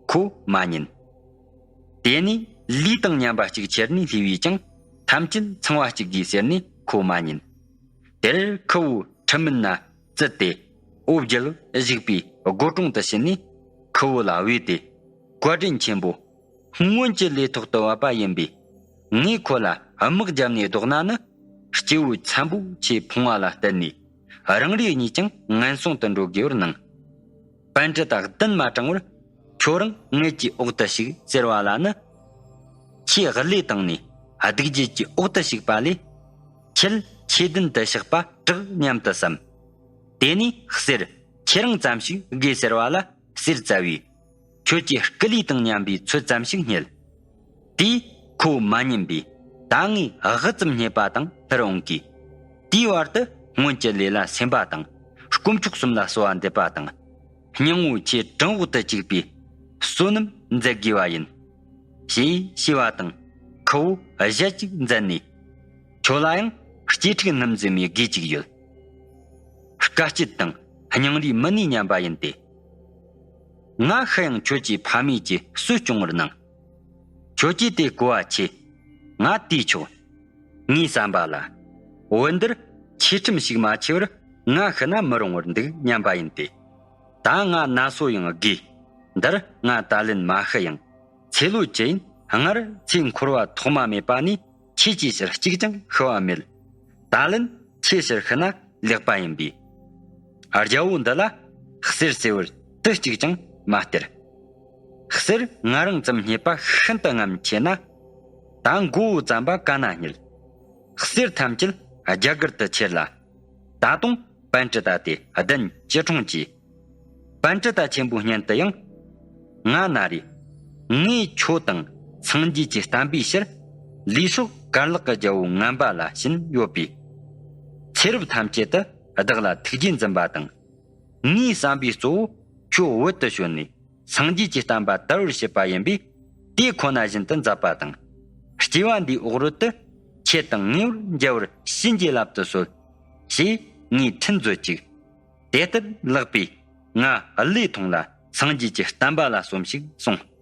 ཁོ་མ་ཉན། དེ་ནས་ལུས་དང་མཉམ་པ་གཅིག་ཁྱེར་ནས་ལུས་པས་ཀྱང་ཐམས་ཅད་ཚང་བ་གཅིག་དགོས་ཟེར་ནས་ཁོ་མ་ཉན། དེར་ཁུ་བོ་ཁྲི་མུན་ན་བཙུད་དེ། འོ་བརྒྱལ་བཞུགས་པའི་སྒོ་དྲུང་དུ་ཕྱིན་ནས། ཁུ་བོ་ལ་བོས་ཏེ། བཀའ་དྲིན་ཆེན་པོ། སྔོན་གྱི་ལས་ཐོག་ཏུ་བབས་པ་ཡིན་པས། ངས་ཁོ་ལ་དམག་བརྒྱབ་ནས་བཟློག་ན་ནི། སྐྱེ་བོ་ཚན་པོ་ཆེ་ཕུང་བ་ལ་བརྟེན་ནས། རང་རེ་གཉིས་ཀྱང་ངན་སོང་དུ་འགྲོ་དགོས་པར་སྣང་། པཎ་ཌི་ཏ་གདན་མ་དྲངས་པར། ཁྱོད་རང་ངེད་ཀྱི་འོག་ཏུ་ཞུགས་ཟེར་བ་ལ་ནི། ཁྱེད་བློས་བཏང་ནས་སྡིག་བགྱིད་ཀྱི་འོག་ཏུ་ཞུགས་པ་ལས། ཁྱེད་ཆོས་ལྡན་དུ་གཤེགས་པ་དྲག་སྙམ་དུ་བསམ། དེ་ནས་གསེར་ཁྱེད་རང་ཙམ་ཞིག་དགོས་ཟེར་བ་ལ་གསེར་བཙལ་བས། ཁྱོད་ཀྱི་སྐུ་ལུས་དང་མཉམ་པའི་ཚོད་ཙམ་ཞིག་རྙེད། དེས་ཁོ་མ་ཉན་པས། ད་ངས་དབུ་ཙམ་རྙེད་པ་དང་ལྷུར་འོང་གིས། དེའི་བར་དུ་སྔོན་གྱི་ལས་ལ་སེམས་པ་དང་། དཀོན་མཆོག་གསུམ་ལ་གསོལ་བ་འདེབས་པ་དང་། སྙིང་པོ་ཆེ་དྲང་འོག་ཏུ་བཅུག་པའི་བསོད་ནམས་མཛད་དགོས་པ་ཡིན། ཞེས་ཞུས་པ་དང་། ཁུ་བོ་གཞལ་གཅིག་མཛད་ནས། ཁྱོད་ལ་ཡང་སྐྱེ་ཕྲུག་སྣུམ་འཛིན་མའི་དགེ་གཅིག་ཡོད། དཀའ་སྤྱད་དང་སྙིང་རུས་མི་ནུས་སྙམ་པ་ཡིན་ཏེ། ང་ཤི་ཡང་ཁྱོད་ཀྱི་ཕ་མེས་ཀྱི་གསོས་སྐྱོང་བར་གནང་། ཁྱོད་ཀྱིས་དེ་གོ་བ་ཆེ། ང་དེས་ཆོག། ངའི་བསམ་པ་ལ། བོད་འདིར་ཆོས་ཁྲིམས་ཤིག་མ་ཆད་པར་ང་ཤི་ན་མི་རུང་བར་འདུག་སྙམ་པ་ཡིན་ཏེ། ད་ང་ན་སོ་ཡང་རྒས། འདིར་ང་ད་ལན་མ་ཤི་ཡང་། ཚེ་ལོ་བཅུ་ཡིན་སྔར་ཚེ་འཁོར་བ་ཐོག་མ་མེད་པ་ནས་ཁྱེད་ཀྱི་ཕྱིར་གཅིག་ཀྱང་ཤི་བ་མེད། ད་ལན་ཁྱེད་ཕྱིར་ཤི་ན་ལེགས་པ་ཡིན་པས། རྒྱལ་པོ་འདི་ལ་གསེར་ཟེར་བར་དུ་གཅིག་ཀྱང་མ་སྟེར། གསེར་ང་རང་ཙམ་རྙེད་པ་ཤིན་ཏུ་རྔམ་ཆེ་ན། ད་མགོ་བོ་བཙེམས་པ་ག་ན་རྙེད། གསེར་ཐམས་ཅད་རྒྱ་གར་དུ་ཁྱེར་ལ། ད་དུང་པཎ་ཊི་ཏ་དེ་གདན་ཅི་འཁྲུངས་ཀྱིས། པཎ་ཊི་ཏ་ཆེན་པོའི་སྙན་དུ་ཡང་། ང་ན་རེ། ངས་ཁྱོད་དང་སངས་རྒྱས་ཀྱི་བསྟན་པའི་ཕྱིར། ལུས་སྲོག་གར་ལག་གི་རྒྱལ་པོ་ངན་པ་ལ་བྱིན་ཡོད་པས། ཚེ་རབས་ཐམས་ཅད་དུ་བདག་ལ་ཐུགས་རྗེས་འཛིན་པ་དང་། ངའི་བསམ་པའི་གཙོ་བོ་ཁྱོད་བོད་དུ་བྱོན་ནས་སངས་རྒྱས་ཀྱི་བསྟན་པ་དར་བར་བྱེད་པ་ཡིན་པས། དེ་ཁོ་ན་བཞིན་དུ་མཛད་པ་དང་། སྐྱེ་བ་འདིའི་འོག་རོལ་དུ་ཁྱེད་དང་ངེས་པར་མཇལ་བར་བྱིན་གྱིས་བརླབ་ཏུ་གསོལ། ཞེས་ངས་ཁྲིད་མཛོད་ཅིག། དེ་ལྟར་ལགས་པས་ང་བློས་ཐོངས་ལ་སངས་རྒྱས་ཀྱི་བསྟན་པ་ལ་སོམས་ཤིག་གསུངས།